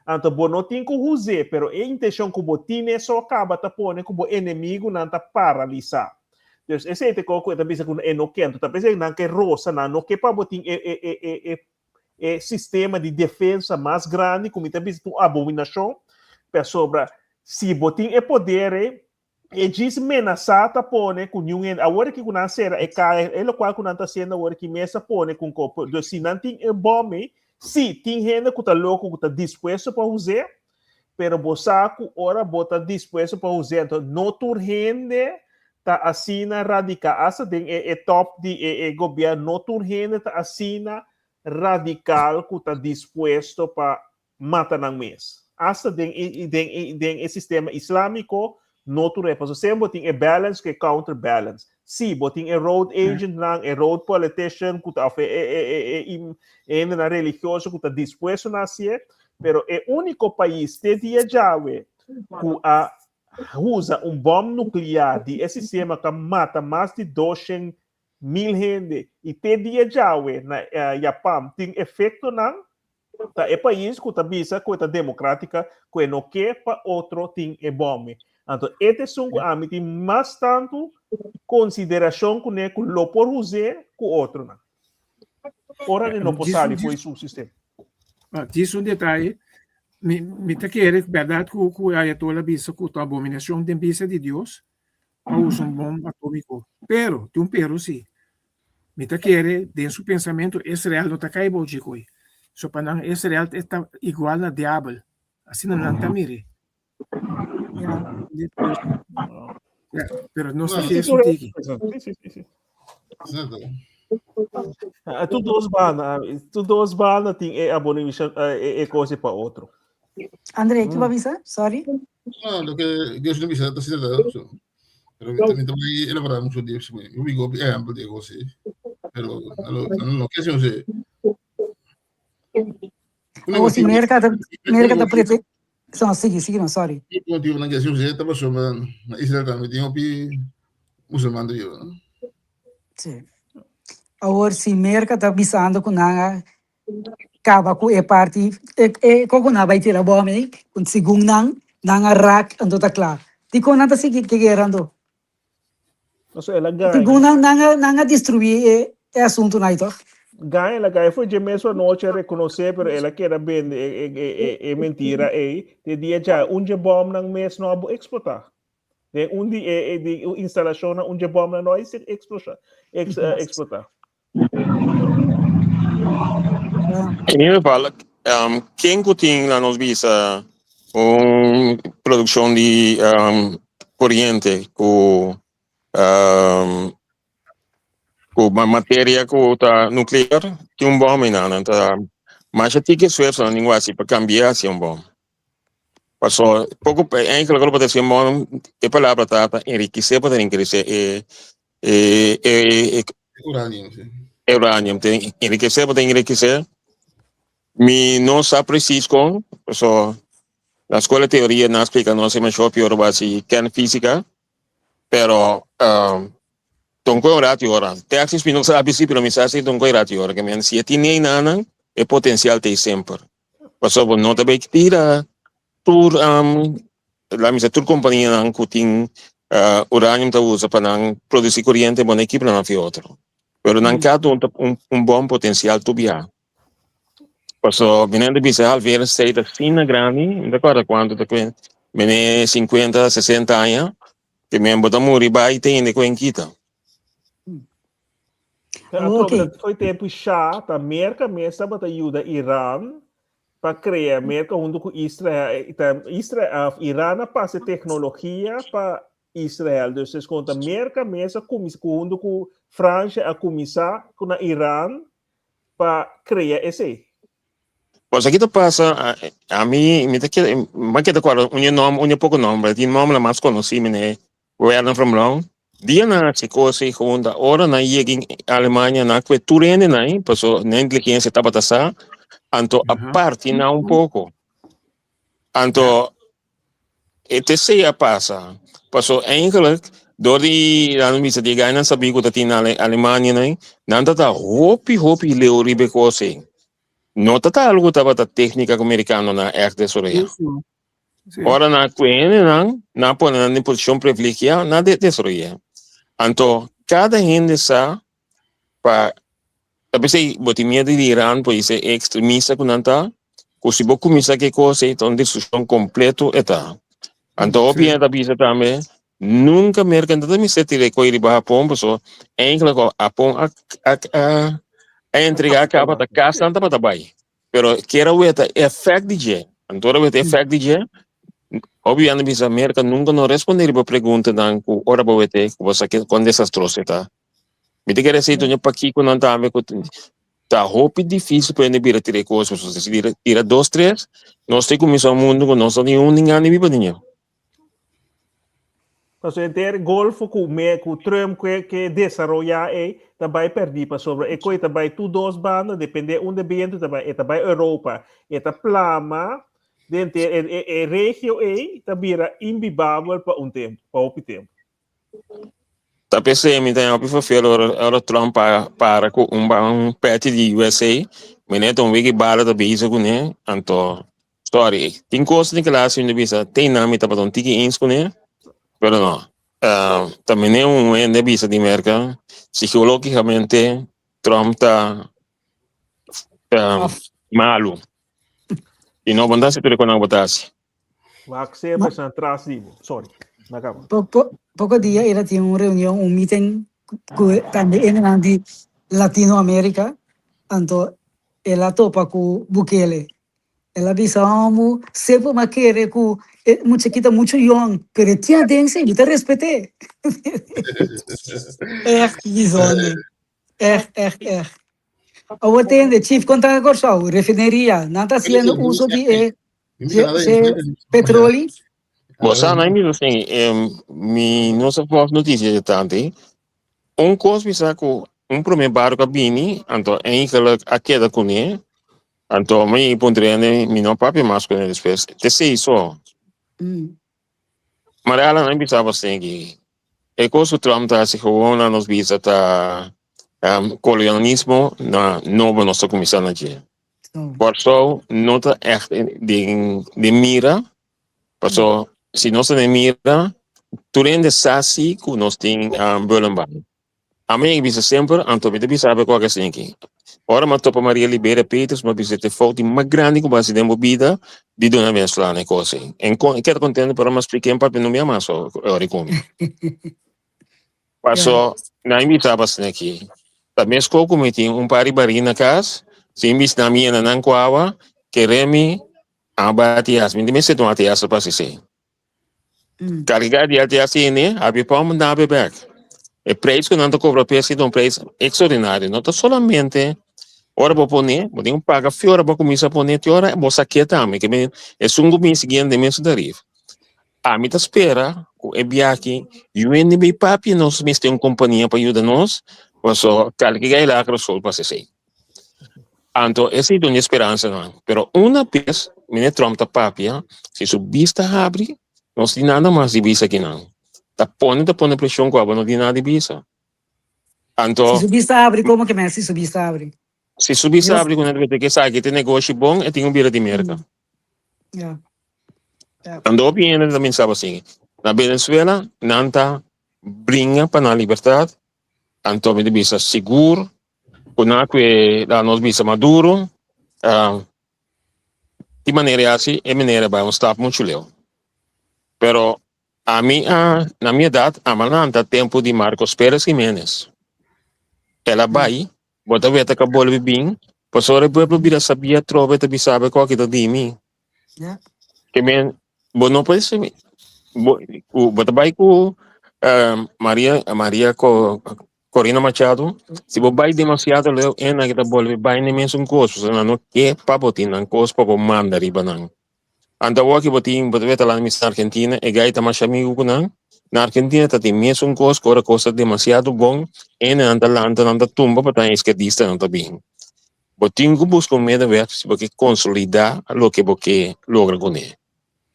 Anto bo no tin ku huz'é, pero e intenshon ku bo tin eso a kaba ta pone ku bo enemigunan ta paralisá. Dus esei ta e kos ku e ta bisa ku e no ke. Anto ta p'esei nan ke rosa nan, no ke pa bo tin e e e e e e sistema di defensa mas grandi ku mi ta bisa ta un abominashon, pasobra si bo tin e poder ei, E djis menasá ta pone ku niun hende, awor aki ku nan sera e kaya, e lokual ku nan ta hasiendo awor aki mes a pone ku un kopo. Dus si nan tin e bòm ei, sí, tin hende ku ta loko ku ta dispuesto pa us'é, pero bo sa ku ora bo ta dispuesto pa us'é, anto no tur hende ta asina radikal, asta den e e tòp di e e gobièrnu, no tur hende ta asina radikal ku ta dispuesto pa mata nan mes. Asta den e den e den e sistema islámiko no tur e pasobra semper bo tin e balance ku e counter balance. Sí, bo tin e road agent nan, e road politician ku ta òf e e e e e e hendenan religioso ku ta dispuesto na hasié, pero e úniko pais te dia djawe ku a usa un bòm nuklear di e sistema ku a mata mas di 200,000 hende i te dia djawe na Japan tin efektonan Ta e pais ku ta bisa ku e ta democratica ku e no ke pa otro tin e bòme. Anto e ta esun ku ami tin mas tantu konsiderashon kuné ku lo por us'é ku otronan. Ora di no por sali fo'i su sistema. Djis un detaye, mi mi ta kere bèrdat ku ku Ayatollah a bisa ku ta abominashon den bista di Dios pa usa un bòm atómiko. Pero, tin un pero si, Mi ta kere den su pensamentu Israel no ta kai bou djikoi. So pa nan Israel ta igual na diabel. Asina nan ta mir'é. Ja, pero nos ta kere un tiki. Tur dos banda, tur dos banda tin e abomination, e kos pa otro. André, ki bo a bisa? Sorry. No, loke Dios no bisa ta asina ta. Pero mi ta mi ta bai elaborá mucho di eso. Mi gopi ehempel di ego sí. Pero alo no ke si sí. Awor si Merca ta Merca ta prete So, sigui, sigui no, sorry. Motivo nan ke si sí ta pasobra na Israel tambe tin hopi musulman ta biba. Sí. Awor si Merca ta bisando ku nan a kaba ku e parti e e kon ku nan a bai tira bòm ei ku segun nan nan a rak anto ta kla dikon nan ta sigui ke guera anto Pasobra el a gaña. segun nan nan a nan a destruí e e asuntunan ei tòg. Gaña el a gaña foi dje mesun anochi a rekonosé pero el a keda bende e e e e e mentira ei te dia dja un dje bòmnan mes no a bo eksplotá. Den un di e e di instalashonnan un dje bòmnan no a eksplosha eks eksplotá. In ieder geval, um, ken ku tin la nos bisa un produkshon di um, koriente ku um, ku materia ku ta nuklear tin un bom einan nan ta masha tiki esfuerso nan tin ku hasi pa kambia hasi un bom. Paso poko eigenlijk lo por ta hasi un bom e palabra ta ta enrikisé pa ta enrikisé e e e e Uranium, si. Uranium ta enrikisé pa ta enrikisé. Mi no sa precies kon paso na skola teoria nan a splika nos e masha hopi ora bo hasi kernfisika. Pero um, tonko un rati ora. Texas mi no sabi si, pero mi sa si tonko un rati ora. Que men si e tin nanan, e potencial te semper. Paso bo no ta bay tira tur um, la mi sa tur compañía nan ku tin uh, uranium ta usa pa nan produci corriente, bo no equipa nan fi otro. Pero nan cada un ta un, un bon potencial tu bia. Paso mi nan ta bisa halveer esei ta asina grandi, mi ta acorda cuanto ta cuen, mene 50, 60 aña, que men bo ta muri bai te hende cuen kita. Ta Ok. atrobe foi tempo Shah ta Merca mes tabata yuda Iran pa crea Merca hunto cu Israel, ta Israel, Iran a pasa e tecnologia pa Israel. Dus es con ta Merca mes a cuminsa cu hunto cu Francia a cuminsa cu na Iran pa krea esei. Pues aki ta pasa, ami mi ta keda, mi a keda kòrda un e nòmber, un e poko nòmber, tin nòmbernan mas konosí mene Wernher von Braun. Dia nan hasi kos ei hunta, ora nan yega in Alemania nan a kue tur hendenan ei, paso nan inteligensia tabata sa, anto a parti nan un poko. Anto E tesei a pasa. Paso eigenlijk, door di nan bisa di gainan sabi ku ta tin na Alemania nan, nan ta ta hopi hopi leu riba e kos ei. No ta ta algu tabata téknika ku merikanonan ègt desaroyá. Ora nan a kue hendenan, nan a pone nan den posishon privilegiá, nan a desaroyá. Anto kada hende sa pa ta p'esei bo tin miedu di Iran por esei ekstremista ku nan ta ku si bo kuminsá ku e kos ei ta un destrukshon kompleto e ta. Anto hopi hende ta bisa tambe nunka Merka no ta mester tira e koi riba Hapon pasobra eindelijk Hapon a a a entregá kaba ta kas nan tabata bai pero kier a weta e efèkt di dje anto ora weta e efèkt di dje hopi hende bisa Merka nunka no responde riba preguntanan ku ora bo weta ku bo sa kon desastroso e ta. Mi ta kere esei doña Pakiko nan tambe ku ta hopi difícil pa hende bira tira e kos pasobra si bira tira dos tres nos ta kuminsá un mundu ku nos no tin un gana di biba den dje. Pasobra henter golfo ku me ku Trump ke ke desaroyá ei ta bai pèrdí pasobra e koi ta bai tur dos banda dependé unda bientu ta bai e ta bai Europa e ta plama den henter e e e regio ei ta bira imbibabel pa un tempu pa hopi tempu. Ta p'esei mi ta hopi vervel ora ora Trump para para ku un un pèchi di USA, mi neta un wiki bala ta bisa kuné, anto sorry tin kos den klas mi ta bisa te nan mi tabata un tiki eens kuné, pero no ta mene un hende a bisa di Merka psikologikamente Trump ta malu i no bo no ta hasi tur e kos nan ku bo ta hasi. Wak semper staan tras di bo. Sorry. Na kaba. Poko dia era tin un reunion, un meeting ku tambe hendenan di Latinoamerica, anto el a topa ku Bukele. El a bisa homo, semper mi a kere ku e mucha aki ta muchu yong, pero e tin aden si, mi ta respet'é. Echt bijzonder. Echt, echt, echt. Awor tende, Chief, kon ta na Kòrsou? Refineria, nan ta hasiendo uso di e petroli? Bo sa na mi sin mi no sa volg noticia de tanto. Un kos mi sa ku un prome barco a bini, anto eigenlijk a keda kuné, anto mi puntr'e mi no papia mas kuné despues. Te sei so. Mariala nan bisa bo segi. E kos ku Trump ta hasi gewoon na nos bisa ta kolonialismo na nobo nos ta kuminsá na dje. Kòrsou no ta ègt den den mira, paso si nos ta den mira tur hende sa si ku nos tin Bullenbaai. Ami a bisa semper, anto mi ta bisa awe ku asin'aki. Ora m'a topa Maria Liberia Peters, m'a bisa te fout di mas grandi ku bo hasi den bo bida di duna venezolano e kos ei. En kon e keda kontento pero m'a splika en papia no mi a mas ora e komi. Paso nan invitá pa asina aki. Ta meskos ku mi tin un par di barí na kas, si mi bisa nan mi yena nan ku awa, kere mi a bati as. Mi ta mester tuma atias pa hasi esei. Karga di atias hende, habri pòmp nabe bèk. E preis ku nan ta kobra p'e esei ta un preis ekstraordinario. No ta solamente ora bo pone, bo tin ku paga fi ora bo kuminsá pone te ora bo sak'é tambe. Ke men esun ku bin siguiente mes tarif. Ami ta spera ku e biaha UNB papia nos mester un kompania pa yuda nos, paso kalke gai lakra sol pa hasi esei. Anto esei ta un speransanan. Pero una bes Meneer Trump ta papia, si su bista habri, nos tin nada mas di bisa akinan. Ta pone ta pone preshon ku abo no tin nada di bisa. Anto. Si su bista habri, komo ke men si su bista habri? Si su bista habri ku nan ta mete ke esaki ta negoshi bon, e tin ku bira di Merka. Ya. Anto hopi hende ta pensaba asin. Na Venezuela nan ta bringa pa nan libertad, anto mi ta bisa sigur ku nan a kue laga nos bisa Maduro, di manera e hasi e manera bai un stap muchu leu. Pero ami a na mi edat a lanta tempu di Marcos Perez Jimenez. El a bai Bo ta weta ka bolbe bin, pasobra e pueblo bira sabí atrobe ta bisa bo ku aki ta di mi. Ja. Ke men, bo no por si bo, ku, bo ta bai ku eh, Maria, Maria ko, Corina Machado, si bo bai demasiado leu, e nan ta bolbe bai na e mesun kos, pasobra nan no ke pa bo tin nan kos pa bo manda riba nan. Anto awor ki bo tin, bo ta weta lan misa Argentina, e gai ta masha amigu ku nan. Na Argentina ta tin mesun kos, ku ora kos ta demasiado bon, hende nan ta lanta, nan ta tumba pa ta eskerdistanan ta bin. Bo tin ku buska un medewerk si bo ke konsolidá loke bo ke logra kuné.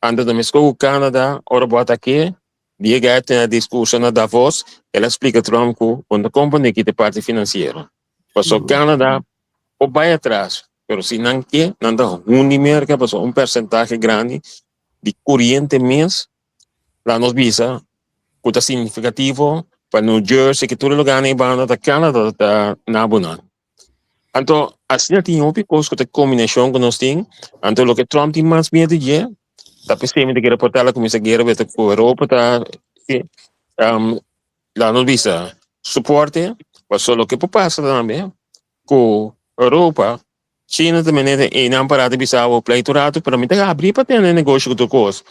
Anto ta meskos ku Canada, ora bo atak'é, di e gai a tene diskurso na Davos, el a splika Trump ku bo no ta komprendé ki ta e parti finansiero. Pasobra Canada por bai atras, pero si nan ke, nan ta hundi Merca pasobra un persentahe grandi di coriente mes la nos bisa cu ta significativo pa New Jersey, ki tur e lugarnan ei banda ta Canada ta nabo nan. Anto asina tin hopi cos cu ta combinacion cu nos tin, anto loke Trump tin mas miedo di dje ta p'esei mi ta kere por tal a cuminsa guera cu Europa ta Laat nos bisa soporte, pasobra loke por pasa tambe ku Europa, China ta mene einan pará ta bisa bo plei tur rato, pero mi ta abrí pa tene negoshi ku tur kos.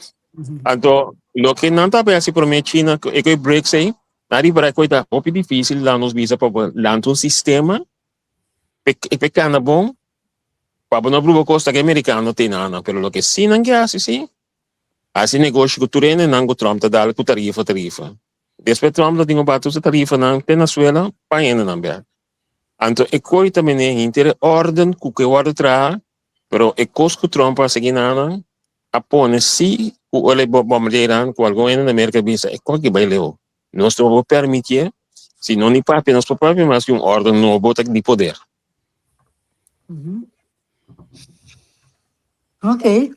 Anto loke nan ta hasi promé China e ku e BRICS ei, nan ripará ku e ta hopi difísil laat nos bisa pa bo lanta un sistema pa e kana bon, pa bo no pruba kos ta ku e merikano tene nan, pero loke sí nan ke hasi sí, hasi negoshi ku tur hendenan ku Trump ta dal ku tarifa tarifa. Despues Trump lo tin ku bati su tarifanan te na suela pa hendenan bek. Anto e koe ta mene hinter e orden ku ke wòrdu traha, pero e kos ku Trump a hasi kinanan a pone si ku ora e bombardea Iran ku algun hende na Merka bisa e koe ki bai leu. Nos no por permitié, si no ni papia nos por papia mas di un orden nobo ta di poder. Ok.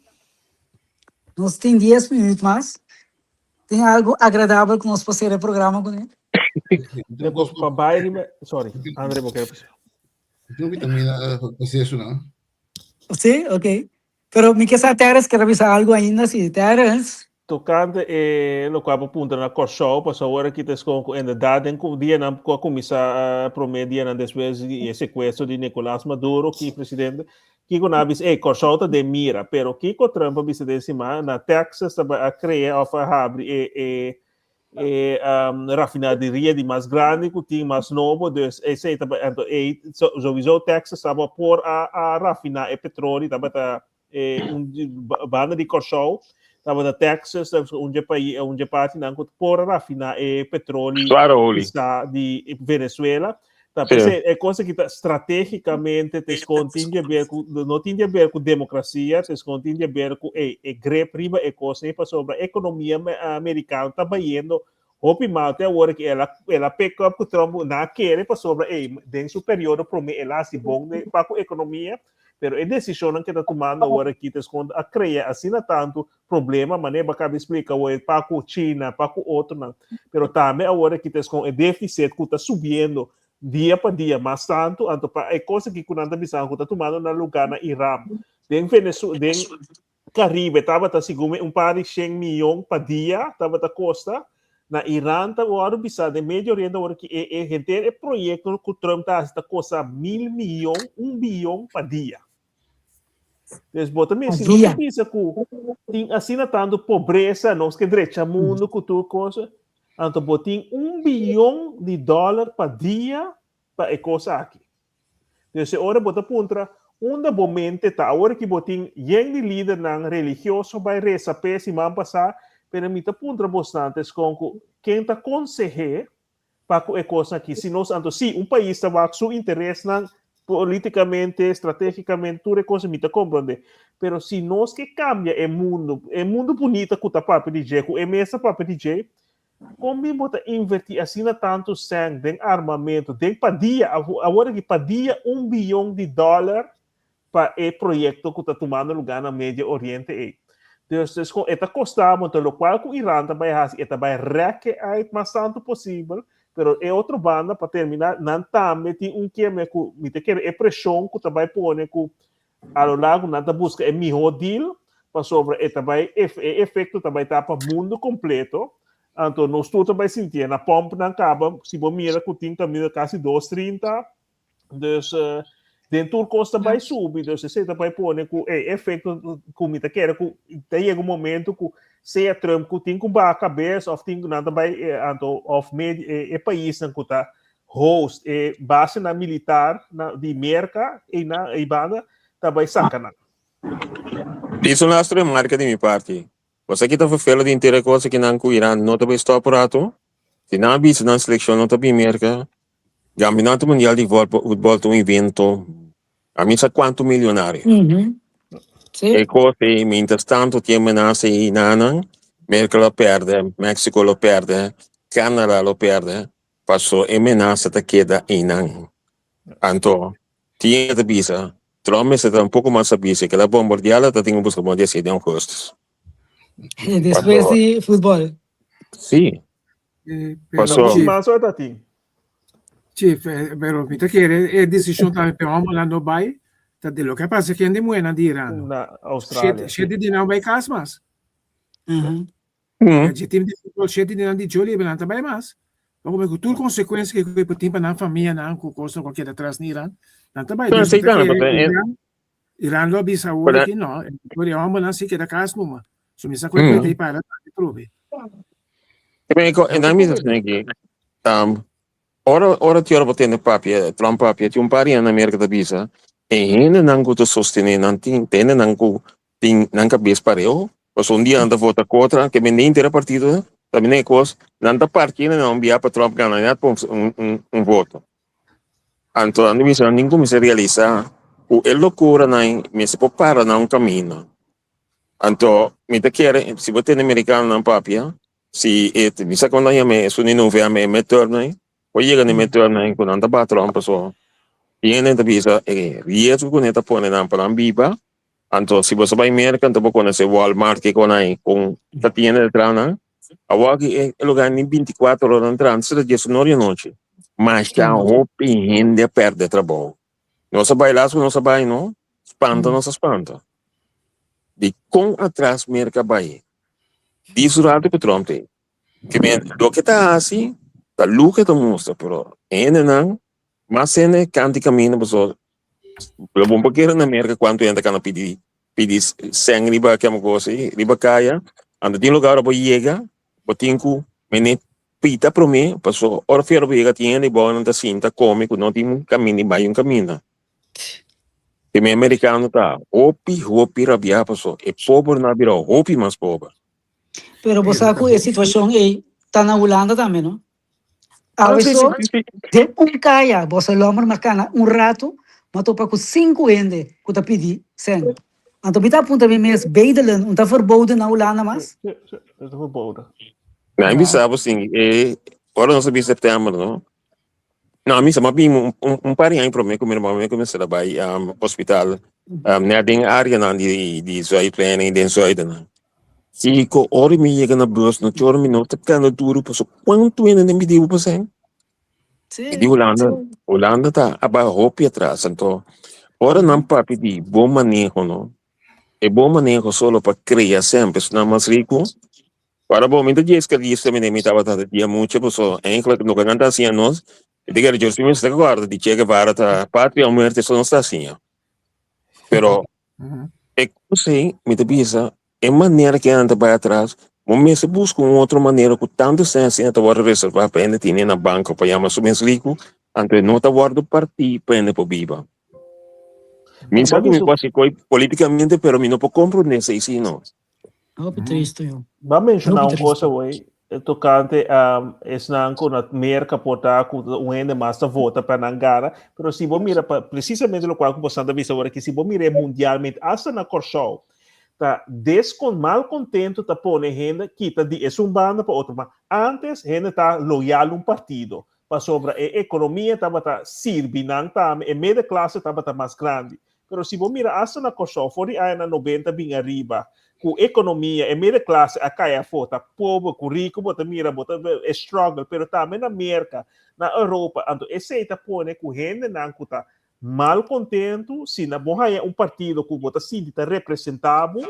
Nos tin dies minuut mas. Tin algo agradabel ku nos por sera e programa kuné? Pa bai riba, sorry, Andre bo kere bisa. Tin vitamina proceso no? Sí, ok. Pero mi ke sa Terence kere bisa algo ainda, si Terence. Tokante e lokual bo puntra na Kòrsou, pasobra awor aki ta eskon ku inderdat den ku dianan ku a kuminsá promé dianan despues di e sekuestro di Nicolas Maduro ki presidente, kiko nan a bisa, ey Kòrsou ta den mira, pero kiko Trump a bisa den siman, na Texas ta bai a krea òf a habri e e e rafinaderia di mas grandi ku tin mas nobo, dus esei ta bai anto ey souiso Texas tabata por a a rafiná e petroli tabata e un banda di Kòrsou tabata Texas un dje pais un dje partinan ku por rafiná e petroli Claro, di Venezuela. Ta p'esei e kos aki ta stratégikamente ta eskon tin di aber ku no tin di aber ku demokrasia, ta eskon tin di aber ku e e grip riba e kos ei pasobra ekonomia merikano ta bayendo hopi mal te awor ki el a el a pick up ku Trump nan a kere pasobra ei den su periodo promé el a hasi bon pa ku ekonomia pero e desishonnan ke ta tumando awor aki ta eskon a krea asina tantu problema manera bo a kaba di splika awor pa ku China pa ku otronan pero tambe awor aki ta eskon e deficit ku ta subiendo. dia pa dia mas tantu, anto pa e kos aki ku nan ta bisa ku ta tumando na lugá na Iran, den Venezuela, den Caribe tabata segun mi un par di shen miyon pa dia tabata kosta, na Iran ta wòrdu bisa den Medio Oriente awor ki e e henter e proyekto ku Trump ta hasi ta kosta mil miyon, un biyon pa dia. Dus bo ta mira, si nos ta bisa ku tin asina tantu pobresa, nos ke drecha mundu ku tur kos, anto bo tin un biyon di dòler pa dia pa e kos aki. Dus e ora bo ta puntra, unda bo mente ta? Awor ki bo tin yen di lidernan religioso bai resa p'e siman pasá, pero mi ta puntra bosnan ta eskon ku ken ta konseh'é pa ku e kosnan aki. Si nos anto si un pais ta wak su interesnan politikamente, strategicamente, tur e kos mi ta komprondé. Pero si nos ke kambia e mundu, e mundu bunita ku ta papia di dje, ku e mes ta papia di dje, kon bin bo ta invertí asina tantu sèn den armamentu, den pa dia, awor aki pa dia un biyon di dòler pa e proyecto cu ta tumando lugar na Medio Oriente ey. Dus dus con e ta costa bo, enton locual cu Iran ta bay haci, e ta bay rek e uit mas tanto posibel, pero e otro banda, pa termina, nan tambe tin un keme cu mi ta kere e presion cu ta bay pone cu a lo largo nan ta busca e miho deal, pasobra e ta bay e efecto ta bay ta pa mundo completo, anto nos tur ta bay sintié. Na pompnan caba, si bo mira cu tin caminda casi dos 30, Dus uh, den tur kos ta bai subi, dus esei ta bai pone ku e efekto ku mi ta kere ku ta yega un momento ku sea Trump ku tin ku baha kabes of tin nan ta bai eh, anto of med, e, e paisnan ku ta host e basenan militar na, di Merka e na e banda ta bai saka nan. Dis un laatste remarka di mi parti. Bo sa ki ta vervelen di henter e kos aki nan ku Iran no ta bai stop un rato? Si nan a bisa nan selekshon no ta bin Merka, Campeonato Mundial di Futbol ta un evento a mi sa cuanto millonario. Sí. E cos ei, mientras tanto tin amenaza ei nanan, Merca lo perde, Mexico lo perde, Canada lo perde, paso e menasa ta keda einan. Anto, tin ta bisa, Trump mester ta un poco mas sabí, si e keda bombardeá lo ta tin ku buska bon di hasi den augustus. Despues di futbol. Sí. Pero, Paso. Chief, Mas ora ta tin. Chief, pero mi ta kere e desishon tambe pe hòmbernan no bai, ta di loke a pasa ken di muhénan di Iran no. Na Australia, Shete, sí. shete di nan bai kas mas. Aha. Dje tim di futbol shete di nan di djoli nan ta bai mas. Pa ku tur konsekuensia ku e por tin pa nan famianan ku kosnan ku a keda atras na Iran, nan ta bai. Pero Dus mi esei ta tambe, kere pasobra e Iran, Iran lo a bisa awor Pero aki no, e hòmbernan si keda kas numa. So mi sa ku e pleta ei para tambe trobe. Pero ko en dan mi sa ki um ora ora ti ora bo tende papia Trump papia ti un par di na Amerika ta bisa e hendenan ku ta sostené nan tin te hendenan ku tin nan kabes pareu pasobra un dia nan ta vota kontra ke men henter e partido ta bini e kos nan ta parti hendenan un bia pa Trump gana nan pon un un un voto anto nan ta bisa nan tin kuminsá realisá ku e lokuranan mester por para nan un kaminda. Anto mi ta kere, si bo tende merikanonan papia, si e mi sa kon nan yam'é, esun di november, e midterm-nan, por yega na e midterm-nan ku nan ta bat Trump paso tin hende ta bisa e riesgo ku nan ta pone nan pa nan biba, anto si bo sa bai Merka anto bo konosé Walmart kiko nan kon ta tienda ta traha nan, awor aki e lugar ni binti kuater ora nan traha, antes ta diesunor di anochi, masha hopi hende a pèrdè trabou. Nos a bai las ku nos a bai no, spanta nos a spanta. Di kon atras Merka bai? Di su rato ku Trump te. Ke men loke ta hasi ta luke ta mustra pero hendenan mas hende kanti kaminda pasobra lo bon por kere na Merka kuantu hende ta kana pidi pidi sèn riba kema kos ei riba kaya anto tin lugar ora bo yega bo tin ku mene pita prome pasobra ora fiera bo yega tin hende bou nan ta sinta kome ku no tin kaminda i bai un kaminda. Primer mericano ta hopi hopi rabia paso e pobernan a bira hopi mas pober. Pero bo sa cu e situacion ey ta na Hulanda tambe no? Ah, Awe sí, so sí, sí. den un caya bo sa lomber ma cana un rato ma topa cu cinco hende cu ta pidi cen. Anto mi ta puntra mi mes bedelen un ta verboden na Hulanda mas? Sí, sí, ta verboden. Mi a bisa bo sin e ora nos a bin september no No, a mi sa, m'a bin un, un, un par di aña promé ku mi hermano mi kuminsá ta bai um, hospital um, net den áreanan di, di Zuidplein i den Zuidennan. Si ku ora mi yega na bus, no chora mi no ta kanda duru paso kuantu hende den pidi bo pa sèn. Sí. Di Hulanda, Hulanda ta a bai hopi atras. Anto, ora nan papia di bon maneho, no? E bon maneho solo pa krea semper esnan mas riku. Para bo, mi ta dje esclavista mi mi tabata dia mucha, paso eigenlijk loke nan ta hasiña nos, e ta kere George Smith ta guarda di Che Guevara ta patria o muerte, eso nos ta hasiña. Pero e kos ei, mi ta bisa, e manera ke nan ta bai atras, bo mester buska un otro manera ku tantu esnan asina ta wòrdu reservá pa hende tene na banko pa yama su mes riku, anto e no ta wòrdu partí pa hende por biba. Mi sa ku mi por hasi koi polítikamente, pero mi no por komprondé esei si no. Hopi tristo, yo. Ba menshoná Hopi un tristo. cosa hoy tocante um, esnan ku na Merca por ta ku un hende mas ta vota pa nan gana, pero si bo mira pa precisamente lo cual ku bosan ta bisa ahora ki si bo mira mundialmente hasta na Kòrsou ta descon malcontento ta pone hende kita di esun banda pa otro banda. Antes hende ta loyal un partido pasobra e economia tabata sirbi nan tambe, e middenklasse tabata mas grandi. Pero si bo mira hasta na Kòrsou for di añanan nobenta bin ariba ku ekonomia e middenklasse a kai afó ta pober ku riku bo ta mira bo ta e struggle pero tambe na Merka na Europa anto esei ta pone ku hendenan ku ta mal kontentu si na bo haña un partido ku bo ta sinti ta representá bo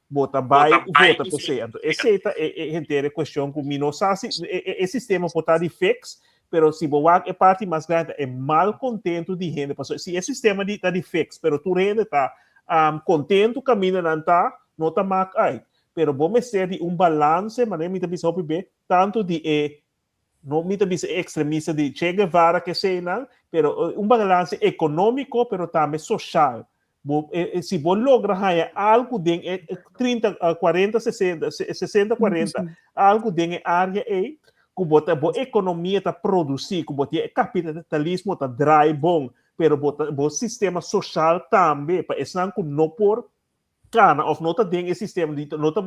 bo ta bai vota pa esei anto esei ta e e henter e kuestion ku mi no sa si e e sistema por ta di fix Pero si bo wak e parti mas grandi ta e malcontento di hende. Pasobra si e sistema di ta di fix, pero tur hende ta um, contento caminda nan ta, no ta maak uit. Pero bo mester di un balance, manera mi ta bisa hopi be, tanto di e, no mi ta bisa e extremista di Che Guevara ke eseinan, pero un balance economico, pero tambe social. Bo, e, e, si bo logra haña algo den e 30, 40, 60, 60, 40, algo den e área ei, ku bo ta, bo ekonomia ta produsí, ku bo tin e kapitalismo ta draai bon, pero bo, ta, bo sistema social tambe, pa esnan ku no por kana of no ta den e sistema, di, no ta,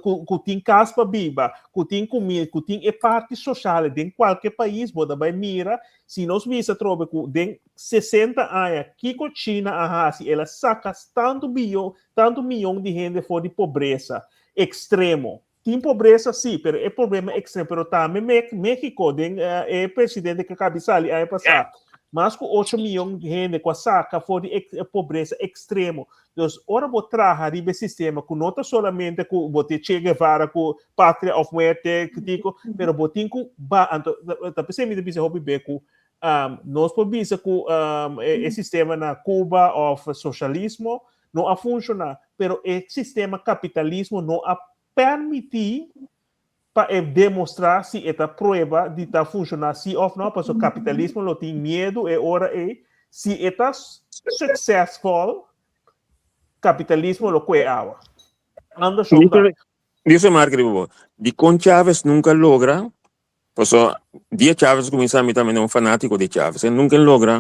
ku, ku tin kas pa biba, ku tin kumida, ku tin e parti social den kualke pais, bo ta bai mira, si nos bisa atrobe ku den 60 aña, kiko China a hasi? El a saka tantu biyon, tantu miyon di hende for di pobresa ekstremo. Tin pobresa sí, pero e problema ekstremo. Pero tambe Mexico, den e presidente ku a kabi sali aña pasá, mas ku 8 miyon di hende ku a saka for di pobresa ekstremo. Dus ora bo traha riba e sistema ku no ta solamente ku bo tin Che Guevara ku patria of muerte, kiko, pero bo tin ku ba, anto ta p'esei mi ta bisa hopi be ku Um, nos por bisa ku um, e, e sistema na Cuba of socialismo no a funciona, pero e sistema capitalismo no a permiti pa e demostra si e ta prueba di ta funciona si of no, paso capitalismo lo tin miedo e ora ei, si e ta successful, capitalismo lo kue awa. Andersom ta. Dice Mark riba bo, dikon Chavez nunca logra Paso dia Chavez cuminsa mi tambe un fanatico di Chavez. E nunca logra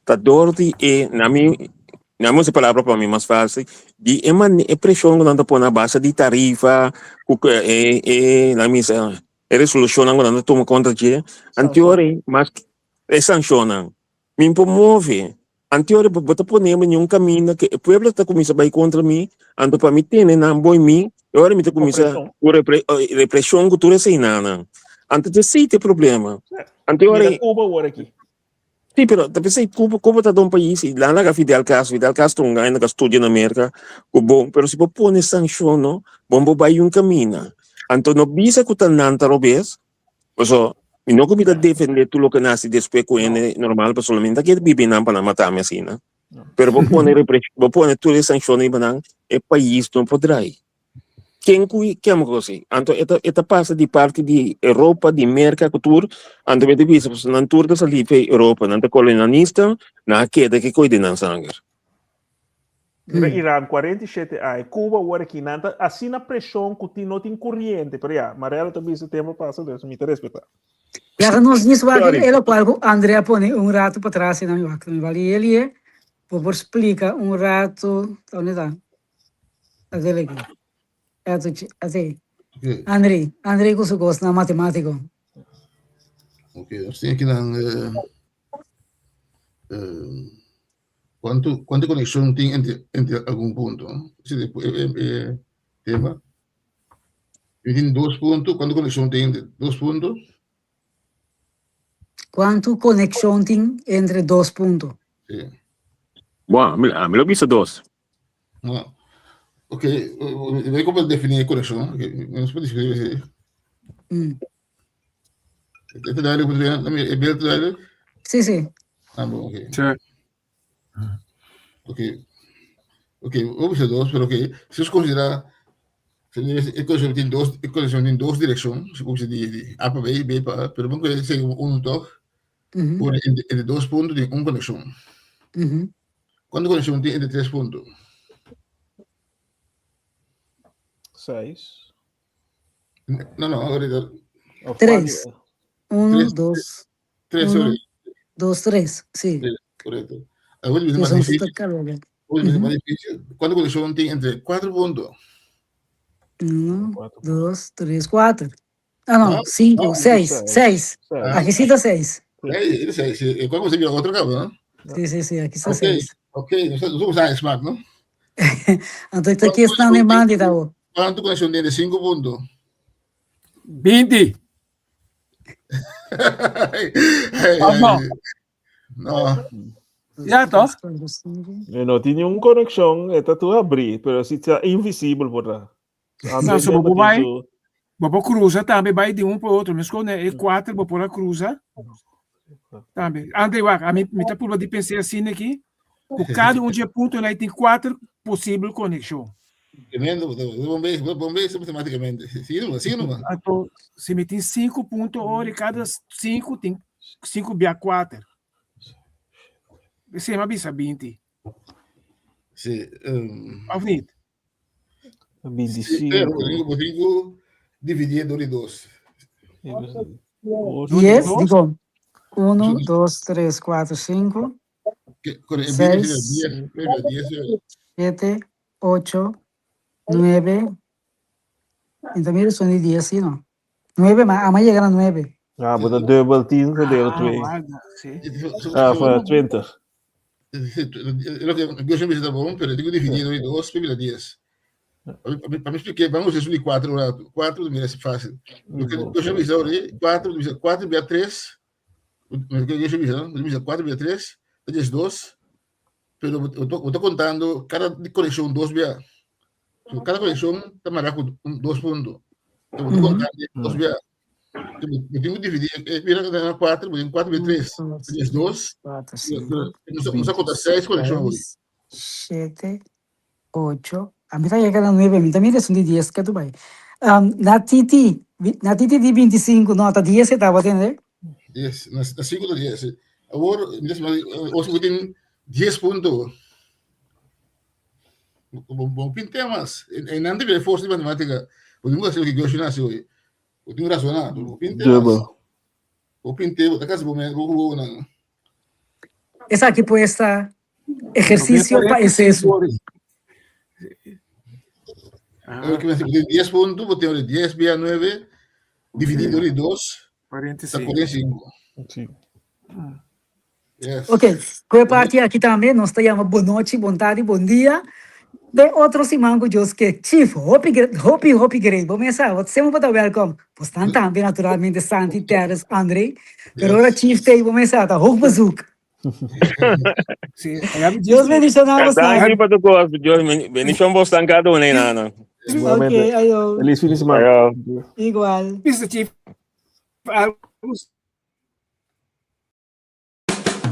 ta door di e na mi na mi usa palabra pa mi mas fácil di e man e presión ku nan ta pone a base di tarifa ku e e na mi sa e resolushonnan ku nan ta tuma kontra dje anteori mas e sanshonnan Mi por move. Anteori bo bo ta pone mi den un kaminda ku e pueblo ta kuminsá bai kontra mi, anto pa mi tene nan boi mi, e ora mi ta kuminsá Opreshon. ku repre represhon ku tur eseinan. Anto ta esei ta e problema. Mira Anteori Cuba awor aki. Sí, pero ta p'esei Cuba, Cuba ta un pais i nan laga Fidel Castro, Fidel Castro un gaina ku a studia na Merka ku bon, pero si bo pone sanshon no, bon bo bai un kaminda. Anto no bisa ku ta nan ta robes, Paso, mi no ku mi ta defende tur loke nasi despues ku hende normal, pasobra mi no ta kier biba einan pa nan mata mi asina. Pero bo pone repre- bo pone tur e sanshon riba nan, e pais no por drai. Ken ku ken ku si? Anto e ta e ta pasa di parti di Europa, di Merka ku tur, anto mi ta bisa pasobra nan tur ta sali fe Europa, nan ta kolonialista, nan a keda ke koi den nan sanger. Mira Iran, 47 aña. Cuba awor aki, nan ta asina preshon ku tin, no tin kuriente. Pero ya, Marelo ta bisa tempo pasa, dus mi ta respetá. Laga nos djis wak Sorry. e lokual ku Andre a pone un ratu patras i nan mi wak mi bali el ye bo por splika un ratu donde ta Azel aki Eto chi así Ok, Andre Andre ku su kosnan matematiko. ok, nos tin aki nan eh, eh, Cuanto, cuanto conexion tin entre, entre algun punto? Ese e, e, e tema. Y tin dos puntos, cuanto conexion tin entre dos puntos? Kuantu konekshon tin entre dos punto? Sí. Bon, ami, ami lo bisa dos. No. Ok, weet como definir konekshon. Ok, nos por discutir ese. E ta duidelijk, e beeld ta duidelijk? Sí, sí. Ah, bon, ok. Sí. Ok. Ok, we bisa dos, pero ok. Si nos considera, si e conexión tin dos, e conexión tin dos dirección, si como se di, di A pa B, B pa A, pero bon que sea uno toch, Ora entre, entre dos puntos tin un conexión. Cuánto conexión tin entre tres puntos? Seis. No, no, ahorita. Of Tres. cuatro. Uno, Tres. dos, Tres, Uno. sorry. dos, tres. Sí. Tres, correcto. Ahora viene Sí, más son difícil. súper caros. Ahora viene Ujú. más difícil. ¿Cuánto conexión tiene entre cuatro puntos? Uno, Cuatro. dos, tres, cuatro. Ah, no, No, cinco, no, seis, seis. seis. Seis. Ah. Aquí sí está seis. Ey, ese, ese, ¿cuál se mira otro cabrón, no? Sí, sí, sí, aquí está Ok, seis. ok, nosotros sabemos smart, ¿no? Entonces aquí está en mandi, Tavo. ¿Cuánto conexión tiene? Cinco puntos. 20. Ay, ay, Vamos. ay. No, Ja, toch? Eh, no tin un konekshon, e ta tur abrí, pero si ta invisibel por ta. No, so bo bai- Bo por cruza tambe, bai di un pa otro. Mescos na e kuater bo por a cruza tambe. André, wak, ami mi ta purba di pensa asina aki, ku kada un di e puntonan tin kuater posibel konekshon. Tremendo, bon bezig, bon bezig matematicamente. Sigue nomás, sigue nomás. Anto, si mi tin sinku punto ora i kada sinku tin sinku bia kuater. Esei mi a bisa 20. Sí, Of niet? sí, pero 25. bo tin ku dividí dor di dos. Dies, digo, uno, dos, tres, cuatro, cinco, Con el Seis. 10, 10, 10, siete, ocho, nueve. Entonces, mira, son de 10, sí, no? Nueve más, ama llegar a nueve. Ah, maar dat dubbel 10 gedeeld Ah, 2. guarda, sí. Ah, van 20. Lo que yo siempre está bom, pero digo dividido em 2, para 10. Para me explicar, vamos resumir 4, 4 mira, é fácil. Lo que eu sempre disse, 4, 4 via 3, eu sempre disse, 4 via 3, 10, 2, pero eu estou contando cada conexão 2 via. Cada conexão está marcada com 2 pontos. Eu estou contando 2 via. Eu tenho que dividir, vira 4, 4 via 3, 10, 2, Cuatro, cinco, Nos a conta 6 conexão. seis, siete, ocho. A mí está llegando a nueve, a mí también es un de 10 que tú vas. Um, na Titi, na Titi di 25, no, hasta 10 estaba, ¿entiendes? 10, na 5 do 10. Agora, hoje tem 10 pontos. Bom, pinte mais. Em nada de força de matemática. Eu nunca sei o que eu nasci hoje. Eu tenho racionar. Eu pinte mais. Dubbel. Eu pinte, eu casa bom, eu vou na. Esa aquí puede estar ejercicio para exceso. Ah, Eu que me 10 pontos, vou ter 10 via 9 dividido em 2, está 45. 45. Sí. Yes. Ok, com parte aqui também, nós te chama boa noite, boa tarde, bom dia. De outro simango, Deus que chief, hopi, hopi, hopi, great. Bom, mesa, você sempre pode welcome. Você também, naturalmente, Santi, Teres, André. Pero ora chief te, bom, mesa, tá hoog bezoek. Sí, allá me Deus dice- bendicionamos. Dank je voor de kost. Dios, bendición vos tan cada uno, nana. Ok, ayo, Feliz fin de semana. Ayo. igual. Mr. Chief, algo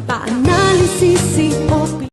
Pa análisis y opinión.